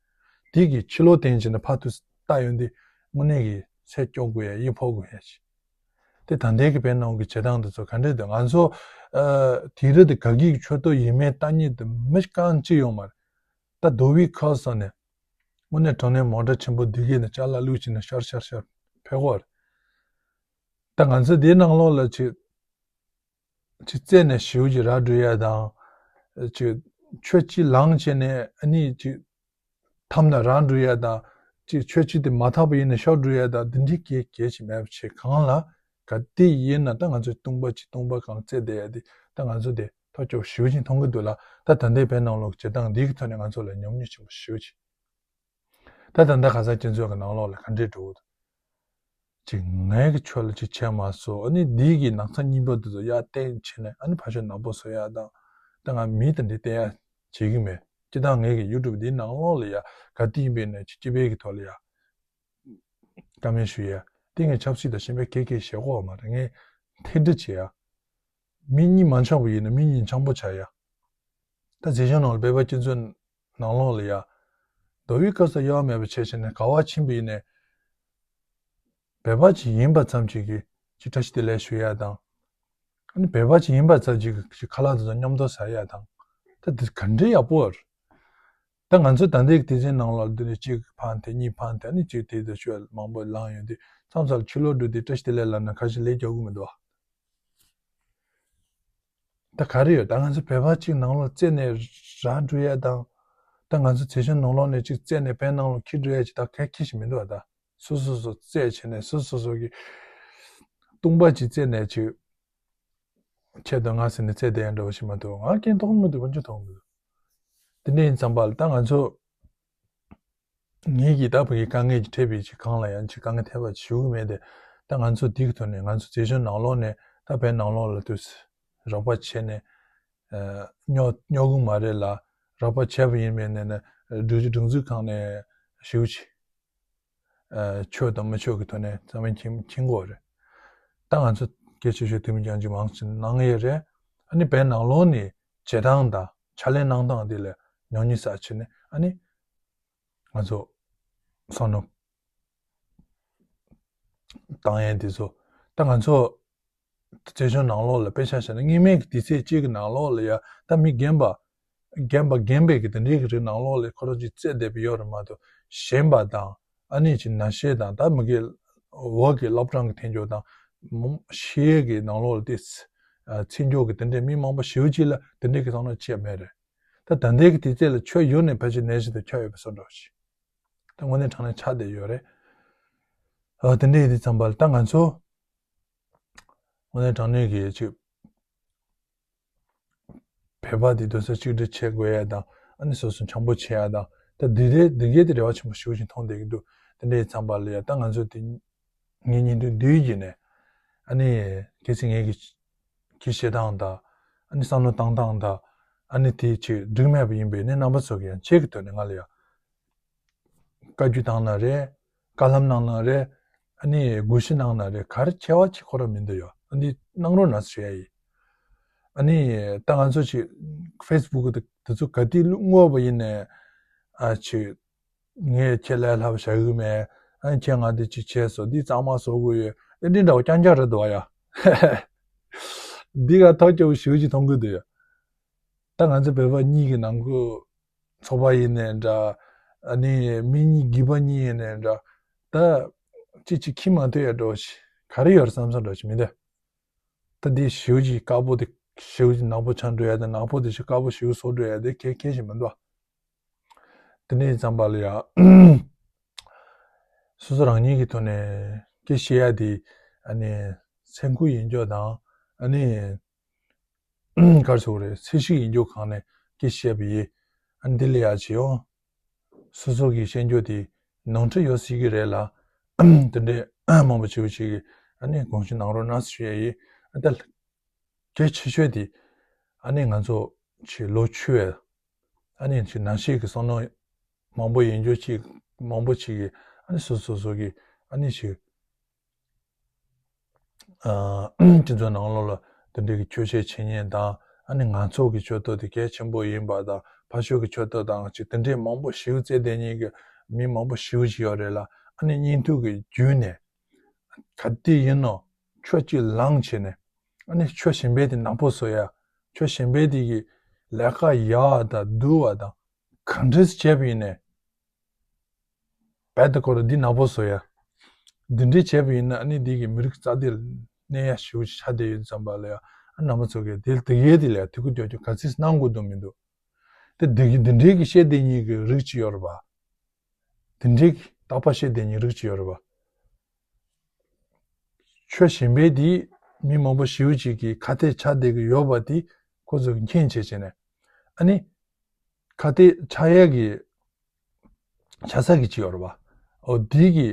འདི་གི་ཕྱི་ལོགས་བསྟན་བྱས་ནས་ཕར་ཚུར་ལྟ་ཡོང་དུས་དངོས་གནས་ཀྱི་སེམས་སྐྱོ་དགོས་ཡ་ཡིད་ཕོག་དགོས་ཡ་ཞིག་དེ་ད་ལྟའི་གི་བོད་ནང་གི་བྱེད་སྟངས་འདི་ཚོ་ག་འདྲས་འདུག་ང་ཚོ་ཨ་དེང་རབས་དེ་དགའ་སྐྱིད་ཀྱི་ཆོས་ཐོག་ཡིན་མིན་ལྟ་མཁན་དེ་མི་རྐང་གཅིག་ཡོད་མ་རེད། ད་རྡོ་བའི་ཁ་ས་ནས་དངོས་གནས་དྲང་གནས་མོ་ཊ་ཆེན་པོ་འདི་གས་ནས་ཅ་ལག་བླུགས་བྱས་ནས་ཤར་ཤར་ཤར་ཕེབས་ཀྱི་ཡོད་རེད། ད་ང་ཚོ་འདིའི་ནང་ལོགས་ལ་ཅིག་ཅིག་རྩད་ནས་ཞེ་པོ་ཅིག་ར་འགྲོ་ཡ་དང་། ཅིག་ཆོས་ཅིག་ལངས་བྱས་ནས་ཨ་ནི་ཅིག་མཐའ་མ་ལ་ར་འགྲོ་ཡ་དང་། ཅིག་ཆོས་ཅིག་དེ་མ་ཐག་པ་ཡིན་ན་ཤོར་འགྲོ་ཡ་དང་འདི་འདྲའི་གེ་གེ་ཅིག་མེད་པ་བྱས་གང་ལ་ག་དེ་ཡིན་ན་ད་ང་ཚོས་སྟོང་པ་ཅིག་སྟོང་པ་གང་རྩད་བསྡད་ཡ་དེ་ད་ང་ཚོ་དེ་ཐོ་ཅོག་ཞེ་པོ་ཅིག་མཐོང་གི་འདུག་ལ། ད་ད་ལྟའི་བོད་ནང་ལོགས་ཀྱི་བྱེད་སྟངས་འདི་གི་ཐོག་ནས་ང་ཚོ་ལ་ཉམས་མྱོང་ཆེན་པོ་ཞེ་པོ་ཅིག་ད་ད་ལྟ་ཁ་སང་ཁྱེད་ཚོའི་གི་ནང་ལོགས་ལ་ག་འདྲས་འགྲོ་གི་འདུག་ཅིག་ངའི་གི་ཆོས་ལ་ཅིག་བྱས་མ་སོང་། ཨ་ནི་འདི་གི་ནག་ཚ་གཉིས་པ་འདི་ཚོ་ཡར་བསྟན་བྱས་ནས་ཨ་ནི་ཕར་ཕྱོགས་ནག་པོ་བཟོ་ཡ་དང་། ད་ང་མི་དེ་འདྲས་བསྟན་ཡ་བྱེད་གི་མེད། སྤྱིར་བཏང་ངའི་གི་ཡུ་ཊུབ་འདིའི་ནང་ལོགས་ལ་ཡ་ག་དུས་ཡིན་པའི་ནས་ཅིག་སྤྱི་པའི་གི་ཐོག་ལ་ཡ་བཀའ་མོལ་ཞུ་ཡ་དེ་ངས་ཆབ་སྲིད་དང་གཞན་པའི་གེ་གེ་བཤད་གོ་བ་མ་རེད། ངས་ཐད་སྒྲིག་བྱེད་ཡ། མི་གཉིས་མ་འཆམ་པ་ཡིན་ན་མི་གཉིས་འཆམ་པོ་བྱ་ཡ། ད་མཛེས་ལྗོངས་ནང་ལ་བོད་པ་སྤྱི་ཚོགས་ནང་ལོགས་ལ་ཡ། རྡོ་བའི་སྐབས་སུ་གཡོ་བ་མེད་པ་བྱས་བྱས་ནས་ག་བ་ཕྱིན་པ་ཡིན་ནའི། བོད་པ་ཅིག་ཡིན་པ་ཙམ་ཅིག་གིས་ཅིག་བཀྲ་ཤིས་བདེ་ལེགས་ཞུ་ཡ་དང་། ཨ་ནི་བོད་པ་ཅིག་ཡིན་པ་ཙམ་ཅིག་གིས་ཅིག་ཁ་ལག་དེ་ཚོ་མཉམ་དུ་ཟ་ཡ་དང་། ད་འདི་ག་འདྲའི་ཡག་པོ་རེད། ད་ང་ཚོ་ད་ལྟའི་སྡེ་ཚན་ནང་ལ་འདི་ནས་གཅིག་ཕན་ཐེ་གཉིས་ཕན་ཐེ་ཨ་ནི་གཅིག་དེ་དུ་ཤོད་མང་པོ་ལངས་ཡོང་དུས་མཚམས་མཚམས་ལ་ཕྱི་ལོགས་འགྲོ་དུས་བཀྲ་ཤིས་བདེ་ལེགས་ལབ་ན་ཁ་ཤས་ལས་རྒྱག་གི་མི་འདུག་ད་ག་རེ་ཡོད། ད་ང་ཚོ་བོད་པ་གཅིག་ནང་ལོགས་རྩད་ནས་ར་འགྲོ་ཡ་དང་། ད་ང་ཚོ་བྱེས་ཆུང་ནང་ལོགས་ནས་གཅིག་རྩད་ནས་བོད་ནང་ལོགས་འཁྱེར་འགྲོ་ཡ་ཅིག་ད་ག་ཁྱེར་ཞིག་མི་འདུག་ད་སོ་སོ་སོ་རྩད་བྱས་ནས་སོ་སོ་སོ་གི་སྟོང་པ་ཅིག་རྩད་ནས་ཅིག་ཁྱེད་དང་ང་ཟེར་ནས་རྩད་དེ་ཡང་འདྲ་བ་ཞིག་མ་གཏོགས་ང་རྐྱེན་མཐོང་མི་འདུག་ང་ཅི་མཐོང་མི་འདུག་དེ་འདྲ་ཡིན་ཙམ་པ་ལ་ད་ང་ཚོ་ངེད་ཀྱིས་ད་བོད་ཀྱི་དཀའ་ངལ་གྱི་འཕྲད་པའི་ཅིག་གང་ལ་ཡང་ཅིག་དཀའ་ངལ་འཕྲད་པ་ཞུ་གི་མེད་དེ། ད་ང་ཚོ་འདི་གི་ཐོག་ནས་ང་ཚོ་མཛེས་ལྗོངས་ནང་ལོགས་ནས་ད་བོད་ནང་ལོགས་ལ་དུས་རོགས་པ་བྱས་ནས་སྨྱོ་སྨྱོ་གི་མ་རེད་ལ། རོགས་པ་བྱས་པ་ཡིན་མིན་ནས་ནས་སྒྲིག་གཞི་སྒྲིག་འཛུགས་ཁང་ནས་ཞུ་ཅིག་ཆོས་དང་མི་ཆོས་ཀྱི་ཐོག་ནས་རྩ་བའི་མཁྱེན་མཁྱེན་དགོས་རེད། ད་ང་ཚོ་སྐད་ཆ་ཤོད་དུས་མི་རྐྱང་ཅིག་མང་ཆེ་གནང་ཡས་རེད། ཨ་ནི་བོད་ནང་ལོགས་ནས་བྱེད་སྟངས་དང་ཕྱག་ལས་གནང་སྟངས་དེ་ལ་ཉོ་ཉི་ས་བྱས་ནས་ཨ་ནི་ང་ཚོ་བསམ་བློ་བཏང་ཡས་དེ་ཚོ་ད་ང་ཚོ་བྱེས་ཆུང་ནང་ལོགས་ལ་དཔེ་ཆ་བཞག་ན་སྔོན་མའི་གི་དུས་ཚོད་གཅིག་གི་ནང་ལོགས་ལ་ཡ་ད་མི་རྒན་པ་རྒན་པ་རྒན་པའི་གི་དེ་འདྲའི་གི་རིགས་ནང་ལོགས་ལ་ཁོ་རང་ཅིག་རྩད་བསྡད་པ་ཡོད་རེད་མ་གཏོགས་ཞན་པ་དང་ཨ་ནི་ཅིག་ན་ཤས་དང་ད་མི་གི་འོག་གི་སློབ་གྲྭ་གི་འཐེན་འཁྱེར་དང་མོ་ཤེས་གི་ནང་ལོགས་ལ་དེ་ཚེ་འཁྱོག་གི་དེ་འདྲའི་མི་མང་པོ་ཞེ་པོ་ཅིག་ལ་དེ་འདྲའི་གི་བསམ་བློ་ཅིག་མེད་རེད། ད་ད་ལྟའི་གི་དུས་ཚོད་ལ་ཆོས་ཡོད་ནས་ཕལ་ཆེར་ནད་གཞི་དེ་ཁྱབ་ཡོད་པའི་བཟོ་འདྲ་ཞིག་ད་དངོས་གནས་དྲང་གནས་ཆགས་བསྡད་ཡོད་རེད། ཨ་དེ་འདྲ་ཡིན་དུས་ཙམ་པ་ལ་ད་ང་ཚོ་དངོས་གནས་དྲང་གནས་ཀྱི་ཅིག་བོད་པ་དེ་སྡོད་ས་གཅིག་སྒྲིལ་བྱེད་དགོས་ཡ་དང་ཨ་ནི་སོ་སོ་འཆམ་པོ་བྱེད་ཡ་དང་ད་འདི་རེད་འདི་གས་དེ་རེ་བ་ཆེན་པོ་ཞེ་པོ་ཅིག་མཐོང་བསྡད་ཀྱི་འདུག་དེ་འདྲ་ཡིན་ཙམ་པ་ལ་ཡ་ད་ང་ཚོ་དེ་ངའི་བརྙན་ཐུང་བསྡུས་བྱས་ནས་ཨ་ནི་གལ་སྲིད་ངའི་གི་གི་བཤད་སྟངས་དང་ཨ་ནི་བསམ་བློ་བཏང་སྟངས་དང་ཨ་ནི་དེ་ཅིག་འགྲིག་མེད་པ་ཡིན་པས་ནི་རྣམ་པ་ཚོ་གི་ཡང་ཁྱེད་ཀྱི་ཐོག་ནས་ང་ལ་ཡ་བཀའ་བཀྱོན་བཏང་ན་རེད། བཀའ་སློབ་གནང་ན་རེད། ཨ་ནི་གུས་ཞབས་གནང་ན་རེད། ག་རེ་ཁྱད་པར་ཅིག་ཁོ་རང་མི་འདུག་ཡོད། ཨ་ནི་གནང་རོགས་གནང་ཞུ་ཡ་ཡིན། ཨ་ནི་ད་ང་ཚོ་ཅིག་ཕེ་སི་བུག་དེ་དེ་ཚོ་ག་དུས་བླུག་དངོས་པ་ཡིན་ནས་ཨ་ཅིག་ངས་ཁྱེད་ལས་སླ་པོ་བྱ་གི་མེད། ཨ་ནི་ཁྱེད་ང་འདི་ཅིག་བྱས་སོང་འདི་གཙང་མ་བཟོ་དགོས་ཡོད། ཨེ་འདྲ་འདྲ་བོ་རྐྱང་རྐྱང་རེད་འདུག་ཡ། འདི་ག་ཐོག་སྐྱོ་བོ་ཞེ་པོ་ཅིག་མཐོང་གི་འདུག་ཡ། ད་ང་ཚོ་བོད་པ་གཉིས་ཀྱི་ནང་ཁུལ་ཚོགས་པ་ཡིན་ནའི་འདྲ། ཨ་ནི་མི་གཉིས་སྒེར་པ་གཉིས་ཡིན་ནའི་འདྲ། ད་གཅིག་གཅིག་ཁྱི་མ་ཐུབ་ཡ་འགྲོ་ཞིག་ག་རེ་ཡོད་རེད་བསམ་བསམ་འགྲོ་ཞིག་མི་འདུག་ད་འདི་ཞེ་པོ་ཅིག་དཀར་པོ་དེ་ཞེ་པོ་ཅིག་ནག་པོ་ཆགས་འགྲོ་ཡ་དང་ནག་པོ་དེ་ཞིག་དཀར་པོ་ཞེ་པོ་བཟོ་འགྲོ་ཡ་དེ་གལ་གལ་ཞིག་མི་འདུག་དེ་འདྲ་ཡིན་ཙམ་པ་ལ་ཡ། སོ་སོ་རང་ཉིད་ཀྱི་ཐོག་ནས་སྐད་བཤད་ཡ་དེ་ཨ་ནི་སེམས་ཁུར་ཡིན་རྒྱུ་དང་ཨ་ནི་ག་རེ་ཟེར་དགོས་རེད། ཚད་གཞི་ཡིན་རྒྱུ་གང་ནས་སྐད་བཤད་པ་ཡིན། ཨ་ནི་འདི་ལ་ཡ་བྱེད་ཡོང་། སོ་སོ་གིས་བཤད་རྒྱུ་དེ་ནོར་འཁྲུལ་ཡོད་སྲིད་ཀྱི་རེད་ལ། དེ་འདྲའི་མང་པོ་བྱེད་པ་ཞིག་གིས་ཨ་ནི་དགོངས་ཞུ་གནང་རོགས་གནང་ཞུ་ཡ་ཡིན། ཨ་ད་གལ་ཆེ་ཤོས་དེ་ཨ་ནི་ང་ཚོ་ཆེས་ལོ་ཆུང་བའི་ཨ་ནི་ཆེས་ནང་ཤེས་ཀྱི་བསམ་བློ་མང་པོ་ཡིན་རྒྱུ་ཅིག་མང་པོ་ཅིག་གིས་ཨ་ནི་སོ་སོ་སོ་གིས་ཨ་ནི་ཆེས་སྤྱི་ཚོགས་ནང་ལོགས་ལ་དེ་འདྲའི་གི་ཆོས་བཤད་བྱེད་མཁན་དང་ཨ་ནི་ང་ཚོ་གི་ཆོས་ཐོག་དེ་གལ་ཆེན་པོ་ཡིན་པ་དང་ཕར་ཕྱོགས་ཀྱི་ཆོས་ཐོག་དང་ཅིག་དེ་འདྲའི་མང་པོ་ཞིག་བརྩེ་ལྡན་གཉིས་ཀྱི་མི་མང་པོ་ཞིག་ཅིག་ཡོད་རེད་ལ། ཨ་ནི་བརྙན་ཐུང་གི་བརྒྱུད་ནས་ག་དུས་ཡིན་ནོ་ཆོས་ཅིག་ལངས་བྱས་ནས་ཨ་ནི་ཆོས་གཞན་པའི་དེ་ནག་པོ་བཟོ་ཡ། ཆོས་གཞན་པའི་དེ་གི་ལས་ཀ་ཡག་དང་སྡུག་པ་དང་ག་འདྲས་བྱས་པ་ཡིན་ནས། རྦད་དེ་ཁོ་རང་འདི་ནག་པོ་བཟོ་ཡ། འདི་འདྲའི་བྱས་པ་ཡིན་ན་ཨ་ནི་འདི་གི་མི་རིགས་རྩ་དེ་གནས་ཡ་ཞེ་པོ་ཅིག་ཆགས་བསྡད་ཡོད་ཙམ་པ་ལ་ཡ། ཨ་རྣམ་པ་ཚོ་གིས་དེ་དེ་གའི་དེ་ལ་ཡ་ཐུགས་ཁུར་རྒྱག་རྒྱུ་ག་ཚོད་གནང་དགོས་འདུག་མི་འདུག་དེ་འདི་གི་འདི་འདྲའི་གི་བཤད་བསྡད་མཁན་གི་རིགས་ཅིག་ཡོད་རེད་པ། འདི་འདྲའི་གི་རྟག་པར་བཤད་བསྡད་མཁན་རིགས་ཅིག་ཡོད་རེད་པ། ཆོས་གཞན་པའི་དེ་མི་མང་པོ་ཞེ་པོ་ཅིག་གི་ཁ་གཏད་ཆགས་བསྡད་ཀྱི་ཡོད་པ་དེ་ཁོ་ཚོས་མཁྱེན་བྱས་བྱས་ནས་ཨ་ནི་ཁ་གཏད་ཆགས་ཡས་ཀྱི་ཆ་ཚང་གི་ཅིག་ཡོད་རེད་པ། འོ་དེ་གི་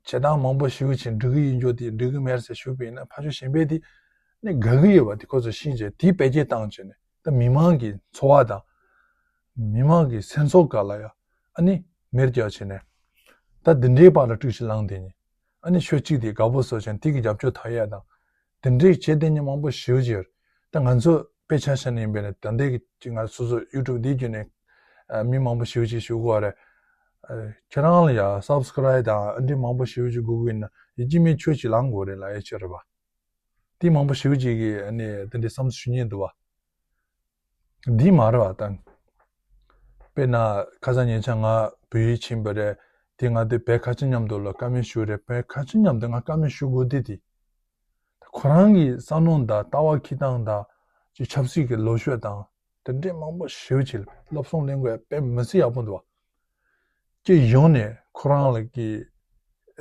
བྱེད་སྟངས་མང་པོ་ཞེ་པོ་ཅིག་འགྲིག་གི་ཡིན་རྒྱུ་དེ་འགྲིག་གི་མེད་ཟེར་ཞུས་པ་ཡིན་ན་ཕར་ཕྱོགས་གཞན་པས་དེ་ནི་དགའ་གི་ཡོད་པ་དེ་ཁོ་ཚོས་ཤེས་བྱས་དེ་བེད་སྤྱོད་བཏང་བྱས་ནས་ད་མི་མང་གི་འཚོ་བ་དང་། མི་མང་གི་སེམས་ཚོར་སྒང་ལ་ཡ་ཨ་ནི་མེར་རྒྱག་བྱས་ནས་ད་འདི་འདྲའི་བར་ལ་དཀྲུག་ཤིང་ལངས་བསྡད་མཁན། ཨ་ནི་ཤོག་གཅིག་དེ་དགའ་པོ་བཟོ་བྱས་ནས་དེ་གི་རྒྱབ་སྐྱོར་ཐོབ་ཡས་དང་། དེ་འདྲའི་བྱེད་བསྡད་མཁན་མང་པོ་ཞེ་པོ་ཅིག་ཡོད་རེད། ད་ང་ཚོ་དཔེ་ཆ་བཞག་ན་ཡིན་པས་ན་ད་ལྟའི་གི་ང་སོ་སོ་ཡུ་ཊུབ་འདི་བརྒྱུད་ནས་ཨ་མི་མང་པོ་ཞེ་པོ་ཅིག་ཞུ་དགོས་པ་རེད། ཨ་ཁྱེད་རང་ལ་ཡ་སབ་སི་ཀ་རའིབ་དང་ཨ་འདྲའི་མང་པོ་ཞེ་པོ་ཅིག་དགོས་ཀྱི་ཡིན་ན་ཡིན་གཅིག་མིན་གཅིག་ལངས་དགོས་རེད་ལབ་ཡས་ཅིག་རེད་པ། དེ་མང་པོ་ཞེ་པོ་ཅིག་གིས་ཨ་ནི་དེ་འདྲའི་བསམ་ཚུལ་ཞུ་མཁན་འདུག་པ། འདི་མ་རེད་པ་ད། དཔེར་ན་ཁ་སང་ཉེ་ཆར་ང་བལ་ཡུལ་ཕྱིན་པ་རེད། དེ་ང་དེ་བོད་ཁ་ཆེ་མཉམ་དུ་ལ་བཀའ་མོལ་ཞུས་རེད། བོད་ཁ་ཆེ་མཉམ་དུ་ང་བཀའ་མོལ་ཞུ་དགོས་དེ་དེ། ཁོ་རང་གི་བསམ་བློ་དང་ལྟ་བ་འཁྱེར་སྟངས་དང་ཅིག་ཆབ་སྲིད་ཀྱི་ལོ་རྒྱུས་དང་དེ་འདྲའི་མང་པོ་ཞེ་པོ་ཅིག་སློབ་སྦྱོང་ལེན་དགོས་ཡ་དཔེ་མི་སྲིད་ཡག་པོ་འདུག་པ། སྤྱི་ཡོངས་ནས་ཁོ་རང་ལ་གི་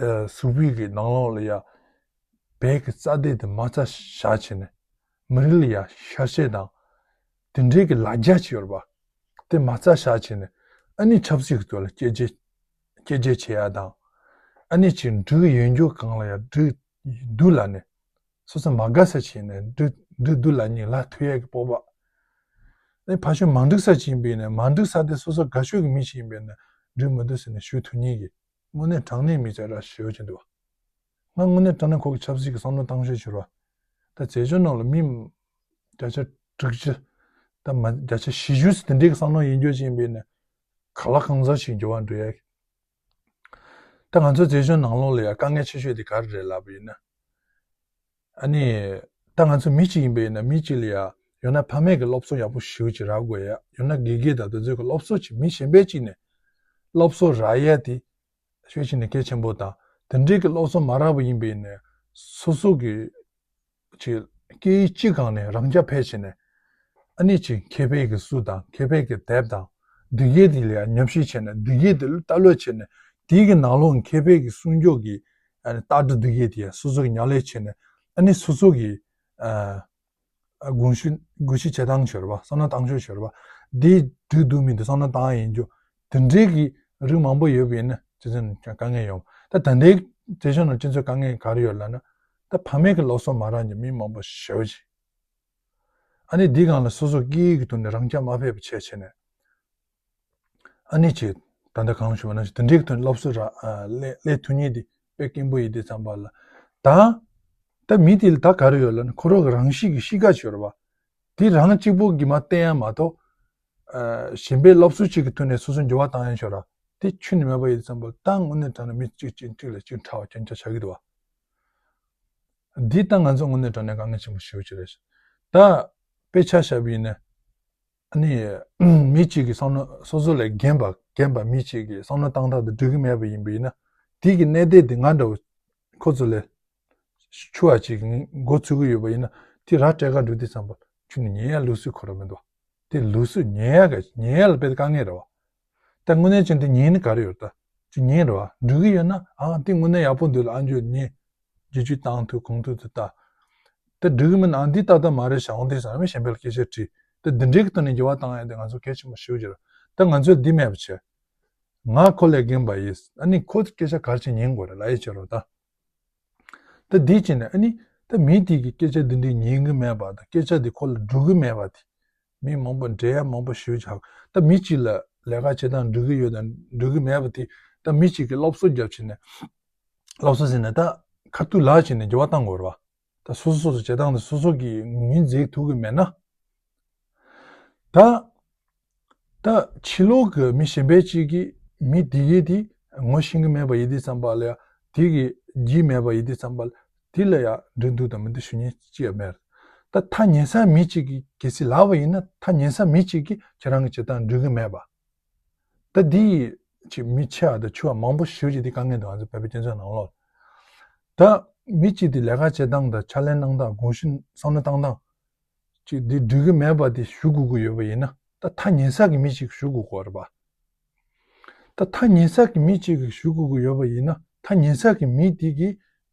ཨ་གཟུགས་པོའི་གི་ནང་ལོགས་ལ་ཡ་བོད་ཀྱི་རྩ་དེ་དེ་མ་རྩ་བཞག་བྱས་ནས་མི་རིགས་ལ་ཡ་ཤ་ཤེད་དང་དེ་འདྲའི་གི་ལ་རྒྱ་ཅིག་ཡོད་རེད་པ། དེ་མ་རྩ་བཞག་བྱས་ནས་ཨ་ནི་ཆབ་སྲིད་ཀྱི་ཐོག་ལ་སྐྱོན་བརྗོད་སྐྱོན་བརྗོད་བྱེད་ཡ་དང་། ཨ་ནི་ཅིག་འགྲིག་ཡོད་རྒྱུ་གང་ལ་ཡ་འགྲིག་འདུག་ལབ་ནས་སོ་སོ་མ་དགའ་ས་བྱས་ནས་འགྲིག་འགྲིག་འདུག་ལབ་ནས་ལབ་ཐུབ་ཡ་གི་སྤོབས་པ། ཨ་ནི་ཕར་ཕྱོགས་མ་འགྲིག་ས་ཅིག་ཡིན་པས་ན་མ་འགྲིག་ས་དེ་སོ་སོ་དགའ་ཤོས་ཀྱི་མི་ཞིག་ཡིན་པས་ན་འགྲིག་མི་འདུག་ཟེར་ནས་ཞུ་ཐུབ་མཁན་གྱི་དངོས་གནས་དྲང་གནས་མི་ཚེ་ར་ཞེ་པོ་ཅིག་འདུག་པ། ང་དངོས་གནས་དྲང་གནས་ཁོ་གི་ཆབ་སྲིད་ཀྱི་བསམ་བློ་བཏང་ཤོས་བྱེད་རོགས། ད་བྱེད་ཕྱོགས་ནང་ལ་མི་བརྒྱ་ཆ་དྲུག་ཅུ། ད་མ་བརྒྱ་ཆ་བཞི་བཅུ་ཙམ་དེ་འདྲའི་གི་བསམ་བློ་ཡིན་རྒྱུ་ཅིག་ཡིན་པས་ན་གང་ལ་གང་འཚམ་ཞིག་འགྱུར་བ་འགྲོ་ཡ། ད་ང་ཚོ་བྱེད་ཕྱོགས་ནང་ལོགས་ལ་ཡ་དཀའ་ངལ་ཆེ་ཤོས་དེ་ག་རེ་རེད་ལབ་པ་ཡིན་ན། ཨ་ནི། ད་ང་ཚོ་མི་གཅིག་ཡིན་པས་ན་མི་གཅིག་ལ་ཡ། ཡང་ན་ཕ་མས་ཀྱི་སློབ་གསོ་ཡག་པོ་ཞེ་པོ་ཅིག་རག་དགོས་ཡ། ཡང་ན་དགེ་རྒན་དང་དེ་ཚོའི་གི་སློབ་གསོ་ཅིག་མི་གཞན་པའི་གཅིག་ནས་སློབ་གསོ་རག་ཡ་དེ་ཤོད་ཅིག་ནས་གལ་ཆེན་པོ་དང་། དེ་འདྲའི་གི་སློབ་གསོ་མ་རག་པ་ཡིན་པས་ན་སོ་སོ་གི་ཅིག་སྐད་ཡིག་གཅིག་སྒང་ནས་རང་རྐྱ་འཕེར་བྱས་ནས་ཨ་ནི་ཅིག་མཁས་པའི་གི་གསུང་དང་མཁས་པའི་གི་དེབ་དང་དེ་གའི་དེ་ལ་ཡ་ཉམས་ཞིབ་བྱས་ནས་དེ་གའི་དེ་ལ་ལྟ་ཀློག་བྱས་ནས་དེའི་གི་ནང་ལོགས་མཁས་པའི་གི་གསུང་ཕྱོགས་ཀྱི་ཨ་ནི་ལྟ་གྲུབ་དེ་གའི་དེ་ཡ་སོ་སོ་གི་ཉམས་ལེན་བྱས་ནས་ཨ་ནི་སོ་སོ་གི་ཨ། ཨ་དགོངས་ཞུ་དགོངས་ཞུ་བྱེད་སྟངས་ཤོར་བ་བསམ་བློ་བཏང་ཕྱོགས་ཤོར་བ་འདི་འགྲིག་འདུག་མི་འདུག་བསམ་བློ་བཏང་ཡིན་རྒྱུ་དེ་འདྲའི་གི་རིགས་མང་པོ་ཡོད་པ་ཡིན་ན་སྤྱི་ཚོགས་ནང་དཀའ་ངལ་ཡོང་། ད་ད་ལྟའི་བྱེད་ཕྱོགས་ནང་སྤྱི་ཚོགས་དཀའ་ངལ་ག་རེ་ཡོད་ལབ་ན། ད་ཕ་མས་ཀྱི་སློབ་གསོ་མ་རག་མཁན་མི་མང་པོ་ཞེ་པོ་ཅིག་ཨ་ནི་འདི་སྒང་ལ་སོ་སོ་སྐད་ཡིག་གི་ཐོག་ནས་རང་རྐྱ་མ་འཕེར་བ་བྱས་བྱས་ནས། ཨ་ནི་ཅིག་ད་ལྟ་གང་ཞུ་བ་ནང་བཞིན་དེ་འདྲའི་ཐོག་ནས་སློབ་གསོ་ར་ཨ་ལེ་ལེ་ཐུབ་མཁན་དེ་དཔེ་དཀོན་པོ་ཡིན་དུས་ཙམ་པ་ལ། ད་ད་མི་དེ་ལ་ད་ག་རེ་ཡོད་ལབ་ན་ཁོ་རང་གི་རང་གཤིས་ཀྱི་གཤིས་ཀ་ཅིག་ཡོད་རེད་པ། དེ་རང་གཅིག་པོ་གིས་མ་བསྟེན་ཡ་མ་གཏོགས། ཨ་གཞན་པའི་སློབ་གསོ་ཅིག་གི་ཐོག་ནས་སོ་སོ་འགྱུར་བ་བཏང་ཡ་ཅིག་ཡོད་རེད། དེ་ཁྱོན་ནས་མེད་པ་ཡིན་དུས་ཙམ་པ་ད་དངོས་གནས་དྲང་གནས་མི་གཅིག་གཅིག་གཅིག་ལ་གཅིག་ཕྲ་བ་སྐྱོན་ཆ་ཆགས་ཀྱི་འདུག་བ། འདི་ད་ང་ཚོ་དངོས་གནས་དྲང་གནས་དཀའ་ངལ་ཆེན་པོ་ཞེ་པོ་ཅིག་རེད་ཤག་ད་དཔེ་ཆ་བཞག་པ་ཡིན་ན། ཨ་ནི་མི་གཅིག་གི་བསམ་བློ་སོ་སོ་ལས་རྒན་པ་རྒན་པ་མི་གཅིག་གི་བསམ་བློ་བཏང་སྟངས་དེ་འགྲིག་གི་མེད་པ་ཡིན་པ་ཡིན་ན། དེ་གི་གནད་དོན་དེ་ང་འདྲ་བོ་ཁོ་ཚོ་ལས་ཆུང་བ་ཅིག་མགོ་ཚོས་ཀྱི་ཡོད་པ་ཡིན་ན། དེ་ར་སྤྲད་ག་འགྲོ་དུས་ཙམ་པ་ཁྱོད་ནི་ཉན་ཡ་ལུགས་སྲོལ་ཁོ་རང་མི་འདུག་དེ་ལུགས་སྲོལ་ཉན་ཡ་ག་ཉན་ཡ་ལ་དཔེ་དཀའ་ངལ་རེད་བ། ད་དངོས་གནས་ཅན་དེ་ཉན་ནི་ག་རེ་ཡོད། ད་ཅིག་ཉན་རེད་བ། འགྲིག་གི་ཡོད་ན། ཨ་དེ་དངོས་གནས་ཡག་པོ་འདུག་ལ། ཨ་འཇོག་ཉན། རྗེས་ཇུས་བཏང་ཐུབ་གང་ཐུབ་དུ་ལྟ། དེ་འགྲིག་གི་མིན་ན་འདི་ཏག་ཏག་མ་རེད་ཤག་འོང་དུས་ཙམ་པ་གཞན་པ་ལ་སྐད་ཆ་དྲིས། དེ་འདི་འདྲའི་གི་ཐོག་ནས་འགྱུར་བ་བཏང་ཡ་དེ་ང་ཚོ་གལ་ཆེན་པོ་ཞེ་པོ་ཅིག་རེད། ད་ང་ཚོས་འདི་མེད་པ་བྱས། ང་ཁོ་ལས་རྒན་པ་ཡིན། ཨ་ནི་ཁོ་སྐད་ཆ་ག་རེ་བྱས་ཉན་དགོས་རེད་ལབ་ཡ་བྱེད་རོགས་ད། ད་འདི་བྱས་ནས་ཨ་ནི་ད་མི་དེ་གི་སྐད་ཆ་འདི་འདྲའི་ཉན་གི་མེད་པ་དང་སྐད་ཆ་འདི་ཁོ་ལ་འགྲོ་གི་མེད་པ་དེ། མི་མང་པོ་འདྲེ་ཡ་མང་པོ་ཞེ་པོ་ཅིག་ཧ་གོ། ད་མི་གཅིག་ལ་ལས་ཀ་བྱེད་སྟངས་འགྲིག་གི་ཡོད་དང་འགྲིག་གི་མེད་པ་དེ། ད་མི་གཅིག་གིས་སློབ་གསོ་རྒྱབ་བྱས་ནས། སློབ་གསོ་ཟེར་ནས་ད་ཁ་ཐུག་ལབ་བྱས་ནས་འགྱུར་བ་བཏང་དགོས་རེད་བ། ད་སོ་སོ་སོ་སོ་བྱེད་སྟངས་དེ་སོ་སོ་གིས་ངོས་འཛིན་ཐུབ་ཀྱི་མེད་ན། ད་ད་ཕྱི་ལོགས་ཀྱི་མི་གཞན་པའི་གཅིག་གིས་མི་དེ་གས་དེ་ངོ་ཤེས་ཀྱི་མེད་པ་ཡིན་དུས་ཙམ་པ་ལ་ཡ། དེ་གི་རྒྱུས་མེད་པ་ཡིན་དུས་ཙམ་པ་ལ་དེ་ལ་ཡ་འགྲིག་འདུག་དང་མི་འདུག་ཞུ་མཁན་ཅི་ཡང་མེད། ད་ཐག་ཉེ་ས་མི་གཅིག་གིས་གལ་སྲིད་ལབ་པ་ཡིན་ན། ཐག་ཉེ་ས་མི་གཅིག་གིས་ཁྱེད་རང་གི་བྱེད་སྟངས་འགྲིག་གི་མེད་པ། ད་འདི་ཅིག་མི་ཆེ་བ་དང་ཆུང་བ་མང་པོ་ཞེ་པོ་ཅིག་འདི་དཀའ་ངལ་འདུག་ང་ཚོ་བོད་པའི་སྤྱི་ཚོགས་ནང་ལོགས། ད་མི་གཅིག་དེ་ལས་ཀ་བྱེད་སྟངས་དང་ཕྱག་ལས་གནང་སྟངས་དགོངས་ཞུ་བསམ་བློ་བཏང་སྟངས་ཅིག་འདི་འགྲིག་གི་མེད་པ་དེ་ཞུ་དགོས་ཀྱི་ཡོད་པ་ཡིན་ན། ད་ཐག་ཉེ་ས་གི་མི་ཞིག་ཞུ་དགོས་ཀྱི་རེད་པ། ད་ཐག་ཉེ་ས་གི་མི་གཅིག་གིས་ཞུ་དགོས་ཀྱི་ཡོད་པ་ཡིན་ན། ཐག་ཉེ་ས་གི་མི་དེ་གིས་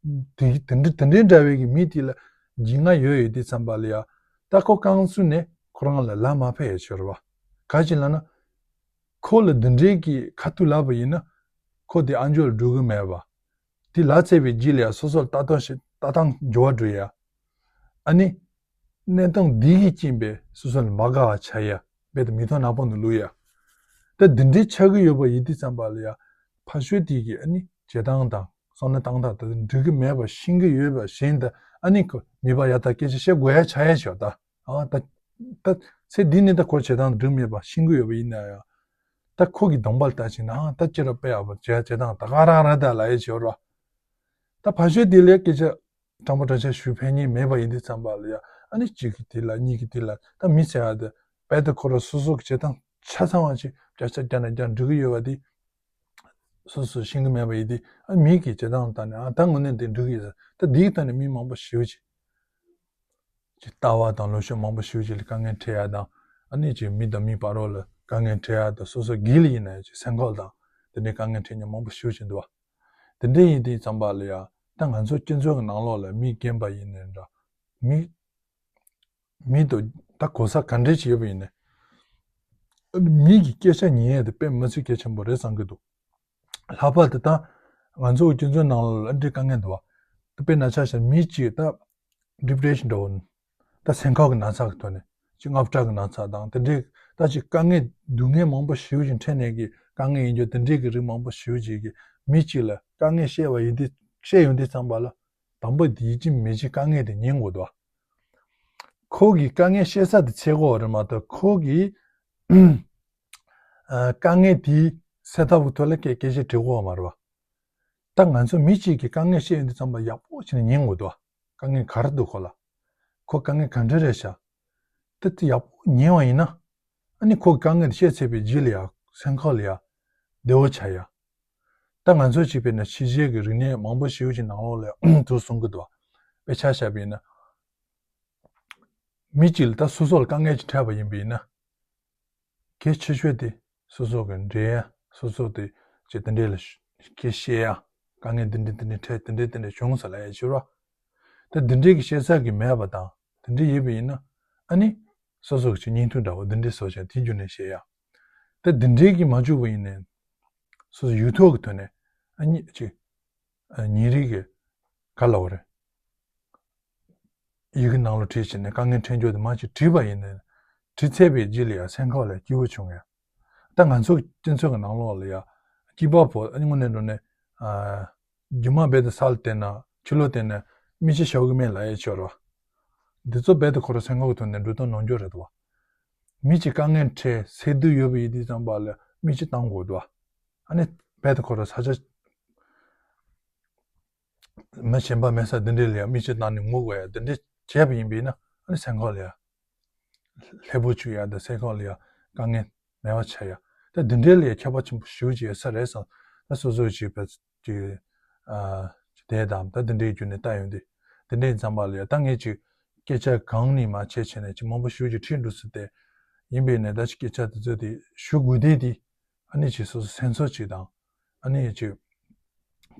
དེ་དེ་འདྲ་དེ་འདྲའི་འདྲ་བའི་གི་མི་དེ་ལ་རྒྱུས་མངའ་ཡོད་ཡོད་དུས་ཙམ་པ་ལ་ཡ། ད་ཁོ་རྐང་བཙུགས་ནས་ཁོ་རང་ལ་ལབ་མ་ཕོད་ཡ་ཆོག་རེད་པ། ག་ཅི་ལབ་ན། ཁོ་ལ་འདི་འདྲའི་གི་ཁ་ཐུག་ལབ་པ་ཡིན་ན། ཁོ་དེ་ཨ་འཇོག་ལ་འགྲོ་གི་མེད་པ། དེ་ལབ་ཚར་བའི་རྗེས་ལ་ཡ་སོ་སོར་ལྟ་སྟངས་ཤིག་ལྟ་སྟངས་འགྱུར་བ་འགྲོ་ཡ། ཨ་ནི། གནས་སྟངས་འདི་གིས་རྐྱེན་པས་སོ་སོ་ལ་མ་དགའ་བ་ཆགས་ཡ། རྦད་དེ་མིག་མཐོང་ནག་པོ་ནང་ལུས་ཡ། ད་འདི་འདྲའི་ཆགས་ཀྱི་ཡོད་པ་ཡིན་དུས་ཙམ་པ་ལ་ཡ། ཕར་ཕྱོགས་དེ་གིས་ཨ་ནི་བྱེད་སྟངས་དང་བསམ་བློ་བཏང་སྟངས་ད་འགྲིག་གི་མེད་པ་ཤེས་ཀྱི་ཡོད་པ་ཤེས་ད། ཨ་ནི་ཁོ་མིད་པ་ཡ་ད་སྐད་ཆ་བཤད་དགོས་ཡ་ཆགས་ཡ་ཞོག་ད། ཨ་ད་ད་ཚེ་འདི་ནས་ད་ཁོ་བྱེད་སྟངས་འགྲིག་མེད་པ་ཤེས་ཀྱི་ཡོད་པ་ཡིན་ན་ཡང་། ད་ཁོ་གི་གདོང་པ་ལ་ལྟ་བྱས་ན། ཨ་ད་ཅི་ར་དཔེ་ཡག་པོ་བྱེད་བྱེད་སྟངས་ད་ག་རང་རེད་ད་ལབ་ཡ་ཞོག་ར། ད་ཕར་ཕྱོགས་དེ་ལས་སྐད་ཆ་དྲང་པོ་དྲང་བཞག་ཞུ་ཕན་ཉེན་མེད་པ་ཡིན་དུས་ཙམ་པ་ལ་ཡ། ཨ་ནི་གཅིག་གིས་དེ་ལ་གཉིས་ཀྱིས་དེ་ལ། ད་མི་ཟེར་ཡ་དེ་རྦད་དེ་ཁོ་རང་སོ་སོ་གི་བྱེད་སྟངས་ཆ་ཚང་བ་ཅིག་བརྒྱ་ཆ་བརྒྱ་ནས་བརྒྱ་འགྲིག་གི་ཡོད་པ་དེ། སོ་སོ་ཤེས་ཀྱི་མེད་པ་ཡིན་དུས། ཨ་མི་གི་བྱེད་སྟངས་ལྟ་ནས། ཨ་ད་དངོས་གནས་དེ་འགྲིག་གི་ཡོད་ས། ད་དེའི་ཐོག་ནས་མི་མང་པོ་ཞེ་པོ་ཅིག་ཅིག་ལྟ་བ་དང་ལངས་ཕྱོགས་མང་པོ་ཞེ་པོ་ཅིག་ལ་དཀའ་ངལ་འཕྲད་ཡ་དང་། ཨ་ནི་ཅིག་མི་དང་མི་བར་ལ་དཀའ་ངལ་འཕྲད་ཡ་དང་། སོ་སོ་སྒེར་ལ་ཡིན་ན་ཡང་ཅིག་སེམས་ཁམས་དང་དེ་འདྲའི་དཀའ་ངལ་འཕྲད་མཁན་མང་པོ་ཞེ་པོ་ཅིག་འདུག་བ། དེ་འདྲ་ཡིན་དུས་ཙམ་པ་ལ་ཡ། ད་ང་ཚོ་སྤྱི་ཚོགས་ཀྱི་ནང་ལོགས་ལ་མི་རྒན་པ་ཡིན་ནའི་འདྲ། མི་མི་དང་ད་གོ་ས་ག་འདྲ་ཅིག་ཡོད་པ་ཡིན་ནའི། མི་གི་སྐད་ཆ་ཉན་ཡ་དེ་དཔེ་མི་སྲིད་གལ་ཆེན་པོ་རེད་བསམ་གྱི་འདུག་ལྷག་པར་དུ་ད་ང་ཚོ་སྤྱི་ཚོགས་ནང་ལ་འདྲའི་དཀའ་ངལ་འདུག་བ། ད་དཔེར་ན་ཆ་བཞག་མི་གཅིག་ད་ཌི་པི་རེ་ཤན་འདྲ་བོ། ད་སེམས་ཁམས་ཀྱི་ན་ཚ་གི་ཐོག་ནས་ཅིག་དངངས་སྐྲག་གི་ན་ཚ་དང་དེ་འདྲའི། ད་ཅིག་དཀའ་ངལ་སྡུག་བསྔལ་མང་པོ་ཞེ་པོ་ཅིག་འཕྲད་ནས་ཀྱི་དཀའ་ངལ་ཡིན་རྒྱུ་དེ་འདྲའི་གི་རིགས་མང་པོ་ཞེ་པོ་ཅིག་གིས་མི་གཅིག་ལ་དཀའ་ངལ་བཤད་པ་ཡིན་དུས། བཤད་ཡོང་དུས་ཙམ་པ་ལ། དང་པོ་དེ་ཡིད་ཆེས་མི་བྱེད་དཀའ་ངལ་དེ་ཉན་དགོས་འདུག་ཁོ་གི་དཀའ་ངལ་བཤད་ས་དེ་འཚོལ་དགོས་རེད་མ་གཏོགས། ཁོ་གི་ཨ་དཀའ་ངལ་དེའི་སེལ་ཐབས་ཀྱི་ཐོག་ལ་སྐད་སྐད་ཆ་དྲི་དགོས་མ་རེད་བ། ད་ང་ཚོ་མི་གཅིག་གིས་དཀའ་ངལ་བཤད་ཡོང་དུས་ཙམ་པ་ཡག་པོ་བྱས་ནས་ཉན་དགོས་འདུག་དཀའ་ངལ་ག་རེ་འདུག་ཁོ་ལ། ཁོ་དཀའ་ངལ་ག་འདྲ་རེད་ཤག་དེ་དེ་ཡག་པོ་ཉན་པ་ཡིན་ན། ཨ་ནི་ཁོ་གི་དཀའ་ངལ་དེ་བཤད་ཚར་བའི་རྗེས་ལ་ཡ་སེམས་ཁམས་ལ་ཡ་བདེ་བོ་ཆགས་ཡ། ད་ང་ཚོ་ཅིག་དཔེར་ན་ཕྱི་རྒྱལ་གྱི་རིག་གནས་མང་པོ་ཞེ་པོ་ཅིག་ནང་ལོགས་ལ་དུ་གསུང་གི་འདུག་དཔེ་ཆ་བཞག་པ་ཡིན་ན། མི་གཅིག་ལ་ད་སོ་སོ་ལ་དཀའ་ངལ་ཅིག་འཕྲད་པ་ཡིན་པ་ཡིན་ན། གལ་ཆེ་ཤོས་དེ་སོ་སོ་གི་འབྲེལ་ཡ། སོ་སོ་དེ་ཅིག་དེ་འདྲས་ལ་སྐད་བཤད་ཡ། དཀའ་ངལ་འདི་འདྲས་འདི་འདྲས་འཕྲད། དེ་འདྲས་དེ་འདྲས་བྱུང་ཟེར་ལབ་ཡ་ཅིག་ཡོད་ར། ད་དེ་འདྲས་ཀྱི་བཤད་ས་གི་མེད་པ་དང་དེ་འདྲས་ཡོད་པ་ཡིན་ན། ཨ་ནི་སོ་སོ་གི་ཅིག་བརྙན་ཐུང་འདྲ་བོ་འདི་འདྲས་བཟོ་བྱས་དེ་བརྒྱུད་ནས་བཤད་ཡ། ད་དེ་འདྲས་ཀྱི་མ་བྱུང་བ་ཡིན་ནའི། སོ་སོ་ཡིག་ཐོག་གི་ཐོག་ནས་ཨ་ནི་ཅིག་ཨ་ཉིན་རེ་གི་ག་ལབ་དགོས་རེད། ཡི་གེ་ནང་ལ་བྲིས་བྱས་ནས་དཀའ་ངལ་འཕྲད་རྒྱུ་དེ་མར་ཅིག་བྲིས་པ་ཡིན་ནའི། བྲིས་ཚར་བའི་རྗེས་ལ་ཡ་སེམས་ཁམས་ལ་སྐྱིད་པོ་བྱུང་ཡ། ད་ང་ཚོ་སྤྱི་ཚོགས་ཀྱི་ནང་ལོགས་ལ་ཡ་སྐྱིད་པ་པོ་ཨ་ནི་དངོས་གནས་འགྲོ་ནས། ཨ་རྒྱུ་མ་རྦད་དེ་ས་ལ་བསྟན་ན་ཕྱི་ལོགས་བསྟན་ན་མིག་ཆུ་ཤོར་གི་མེད་ལབ་ཡ་ཅིག་ཡོད་ར། འདི་ཚོ་རྦད་དེ་ཁོ་རང་སེམས་ཁམས་ཀྱི་ཐོག་ནས་འགྲོ་སྟངས་ནོར་འགྲོ་རེད་དོ། མི་གཅིག་དཀའ་ངལ་འཕྲད་སེལ་འདོད་ཡོད་པ་ཡིན་དུས་ཙམ་པ་ལ་མིག་ཆུ་བཏང་དགོས་དོ། ཨ་ནི་རྦད་དེ་ཁོ་རང་ས་ཆ། མི་གཞན་པ་མེད་ས་འདི་འདྲའི་ལ་ཡ་མིག་ཆུ་བཏང་ནས་ངུ་དགོས་ཡ་འདི་འདྲའི་བྱས་པ་ཡིན་པས་ན། ཨ་ནི་སེམས་ཁམས་ལ་ཡ་ལྷོད་པོ་བྱུང་ཡ་དང་སེམས་ཁམས་ལ་ཡ་དཀའ་ངལ་མེད་པ་ཆགས་ཡ། ད་འདི་འདྲའི་ལ་ཡ་ཁྱད་པར་ཆེན་པོ་ཞེ་པོ་ཅིག་ཡོད་ས་རེད་བསམ། ད་སོ་སོ་ཅིག་བས་ཅིག་ཨ་ཅིག་དེ་དང་ད་འདི་འདྲའི་བརྒྱུད་ནས་ལྟ་ཡོང་དུས། འདི་འདྲའི་ཙམ་པ་ལ་ཡ་ད་ངས་ཅིག་སྐད་ཆ་གང་ནས་མ་བྱས་བྱས་ནས་ཅིག་མང་པོ་ཞེ་པོ་ཅིག་ཁྲིད་འགྲོ་སྲིད་དེ། ཡིན་པས་ནས་ད་ཅིག་སྐད་ཆ་དེ་ཚོ་དེ་ཞུ་དགོས་དེ་དེ། ཨ་ནི་ཅིག་སོ་སོ་སེམས་ཚོར་ཅིག་དང་། ཨ་ནི་ཅིག་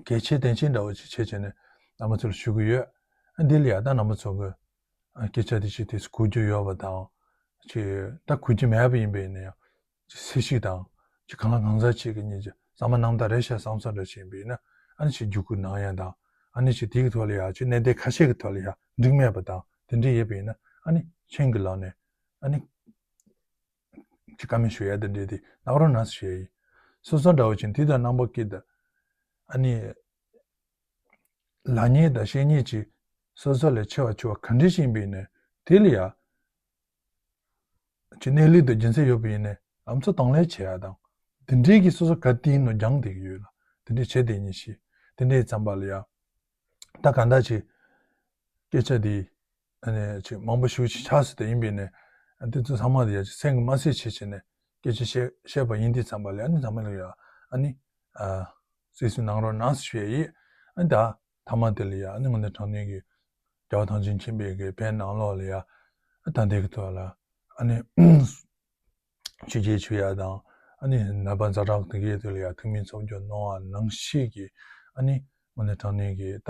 གལ་ཆེ་དོན་ཆེ་འདྲ་བོ་ཅིག་བྱས་བྱས་ནས་རྣམ་པ་ཚོ་ལ་ཞུ་གི་ཡོད། ཨ་འདི་ལ་ཡ་ད་རྣམ་པ་ཚོ་གི་ཨ་སྐད་ཆ་དེ་ཅིག་དེ་གོ་རྒྱུ་ཡོད་པ་དང་། ཅིག་ད་གོ་རྒྱུ་མེད་པ་ཡིན་པས་ནས་ཡང་ཅིག་གསལ་བཤད་དང་ཅིག་གང་ལ་གང་འཚམ་ཅིག་གི་ཉིད་ཀྱི་ཟ་མ་ནང་ད་རེད་ཤག་བསམ་བསམ་འདྲ་ཅིག་ཡིན་པས་ན། ཨ་ནི་ཅིག་བརྒྱུད་སྐུར་གནང་ཡ་དང་། ཨ་ནི་ཅིག་དེ་གི་ཐོག་ལ་ཡ་ཅིག་གནད་དོན་ཁ་ཤས་ཀྱི་ཐོག་ལ་ཡ་འགྲིག་མེད་པ་དང་དེ་འདྲ་ཡོད་པས་ན། ཨ་ནི་ཁྱེད་ཀྱི་ལག་ནས་ཨ་ནི་ཅིག་བཀའ་མོལ་ཞུ་ཡ་དེ་འདྲས་དེ་གནང་རོགས་གནང་ཞུ་ཡ་ཡིན། སོ་སོ་འདྲ་བོ་ཅིག་དེ་དང་རྣམ་པ་སྐྱིད་ད། ཨ་ནི་ལབ་མཁན་དང་བཤད་མཁན་ཅིག་སོ་སོ་ལས་ཆེ་བ་ཆུང་བ་ག་འདྲས་ཤིག་ཡིན་པ་ཡིན་ནའི་དེ་ལ་ཡ་ཅིག་གནས་ལུགས་དང་རྒྱུ་མཚན་ཡོད་པ་ཡིན་ནའི་ལམ་སང་དང་ལེན་བྱེད་ཡ་དང་། དེ་འདྲས་ཀྱི་སོ་སོ་ག་དེ་ཡིན་ནོ་སྦྱང་བསྡད་ཀྱི་ཡོད་ལ། དེ་འདྲས་བྱེད་བསྡད་མཁན་ཞིག་དེ་འདྲས་ཙམ་པ་ལ་ཡ། ད་གང་ལྟར་ཅིག་སྐད་ཆ་དེ་ཨ་ནི་ཅིག་མང་པོ་ཞེ་པོ་ཅིག་ཆགས་སྲིད་དེ་ཡིན་པས་ནས། ཨ་དེ་ཚོ་ཚང་མ་དེ་ཡ་ཅིག་སེམས་ཀྱི་མ་བཟོད་བྱེད་བྱས་ནས་སྐད་ཆ་བཤད་བཤད་པ་ཡིན་དུས་ཙམ་པ་ལ་ཨ་ནི་ཚང་མ་ལ་ཡ་ཨ་ནི་ཨ་གསན་གཟིགས་གནང་རོགས་གནང་ཞུ་ཡ་ཡིན། ཨ་ནི་ད་མཐའ་མ་དེ་ལ་ཡ་ཨ་ནི་དངོས་གནས་དྲང་གནས་ཀྱི་རྒྱལ་བ་ཐམས་ཅད་མཁྱེན་པའི་གི་བོད་ནང་ལོགས་ལ་ཡ་ཨ་ད་ལྟའི་གི་ཐོག་ལ་ཨ་ནི་ཆོས་བརྒྱུད་ཆོས་ཡ་དང་། ཨ་ནི་ནད་པ་ཛ་དྲག་དེ་གའི་དེ་ལ་ཡ་ཐུགས་སྨོན་ཚོགས་རྒྱུ་གནང་བ་ནང་བཞིན་གྱི་ཨ་ནི་དངོས་གནས་དྲང་གནས་ཀྱི་ད་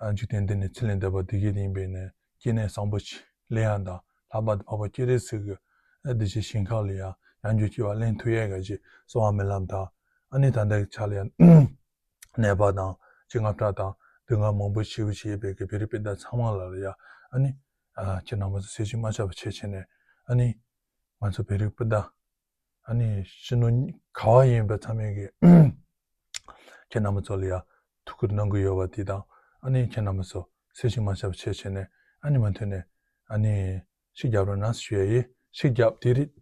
ཨ་འཇིག་རྟེན་འདི་ནས་ཚེ་ལས་འདས་པ་དེ་གའི་དེ་ཡིན་པས་ནས་སྐྱེ་གནས་བཟང་པོ་ཞིག་ལེན་ཡ་དང་། ལྷག་པར་དུ་འཕགས་པ་སྤྱན་རས་གཟིགས་ཀྱི་ཨ་བདེ་སྐྱིད་ཞིང་ཁམས་ལ་ཡ་ཡང་འགྱུར་སྐྱེ་བ་ལེན་ཐུབ་ཡས་ག་ཅིག་གསོལ་བ་སྨོན་ལམ་དང་། ཨ་ནི་ད་ལྟའི་ཆ་ལ་ཡ་ནད་པ་དང་སྤྱན་སྔ་དྲག་དང་སྡུག་བསྔལ་མང་པོ་ཞེ་པོ་ཞེས་པའི་གི་བོད་རིགས་སྤུན་ཟླ་ཚང་མ་ལ་ལ་ཡ་ཨ་ནི་ཨ་ཁྱེད་རྣམ་པ་ཚོ་ཚེ་གཅིག་མ་ཆག་པ་བྱས་བྱས་ནས་ཨ་ནི་ང་ཚོ་བོད་རིགས་སྤུན་ཟླ་ཨ་ནི་ཕྱི་ནང་ག་བ་ཡིན་པ་ཚང་མས་གི་ཁྱེད་རྣམ་པ་ཚོ་ལ་ཡ་ཐུགས་ཁུར་གནང་གི་ཡོད་པ་དེ་དང་། ཨ་ནི་ཁྱེད་རྣམ་པ་ཚོ་ཚེ་གཅིག་མ་ཆག་པ་བྱས་བྱས་ནས་ཨ་ནི་མུ་མཐུད་ནས་ཨ་ནི་ཤུགས་རྒྱབ་རོགས་གནང་ཞུ་ཡ་ཡིན། ཤུགས་རྒྱབ་དེ་རིགས་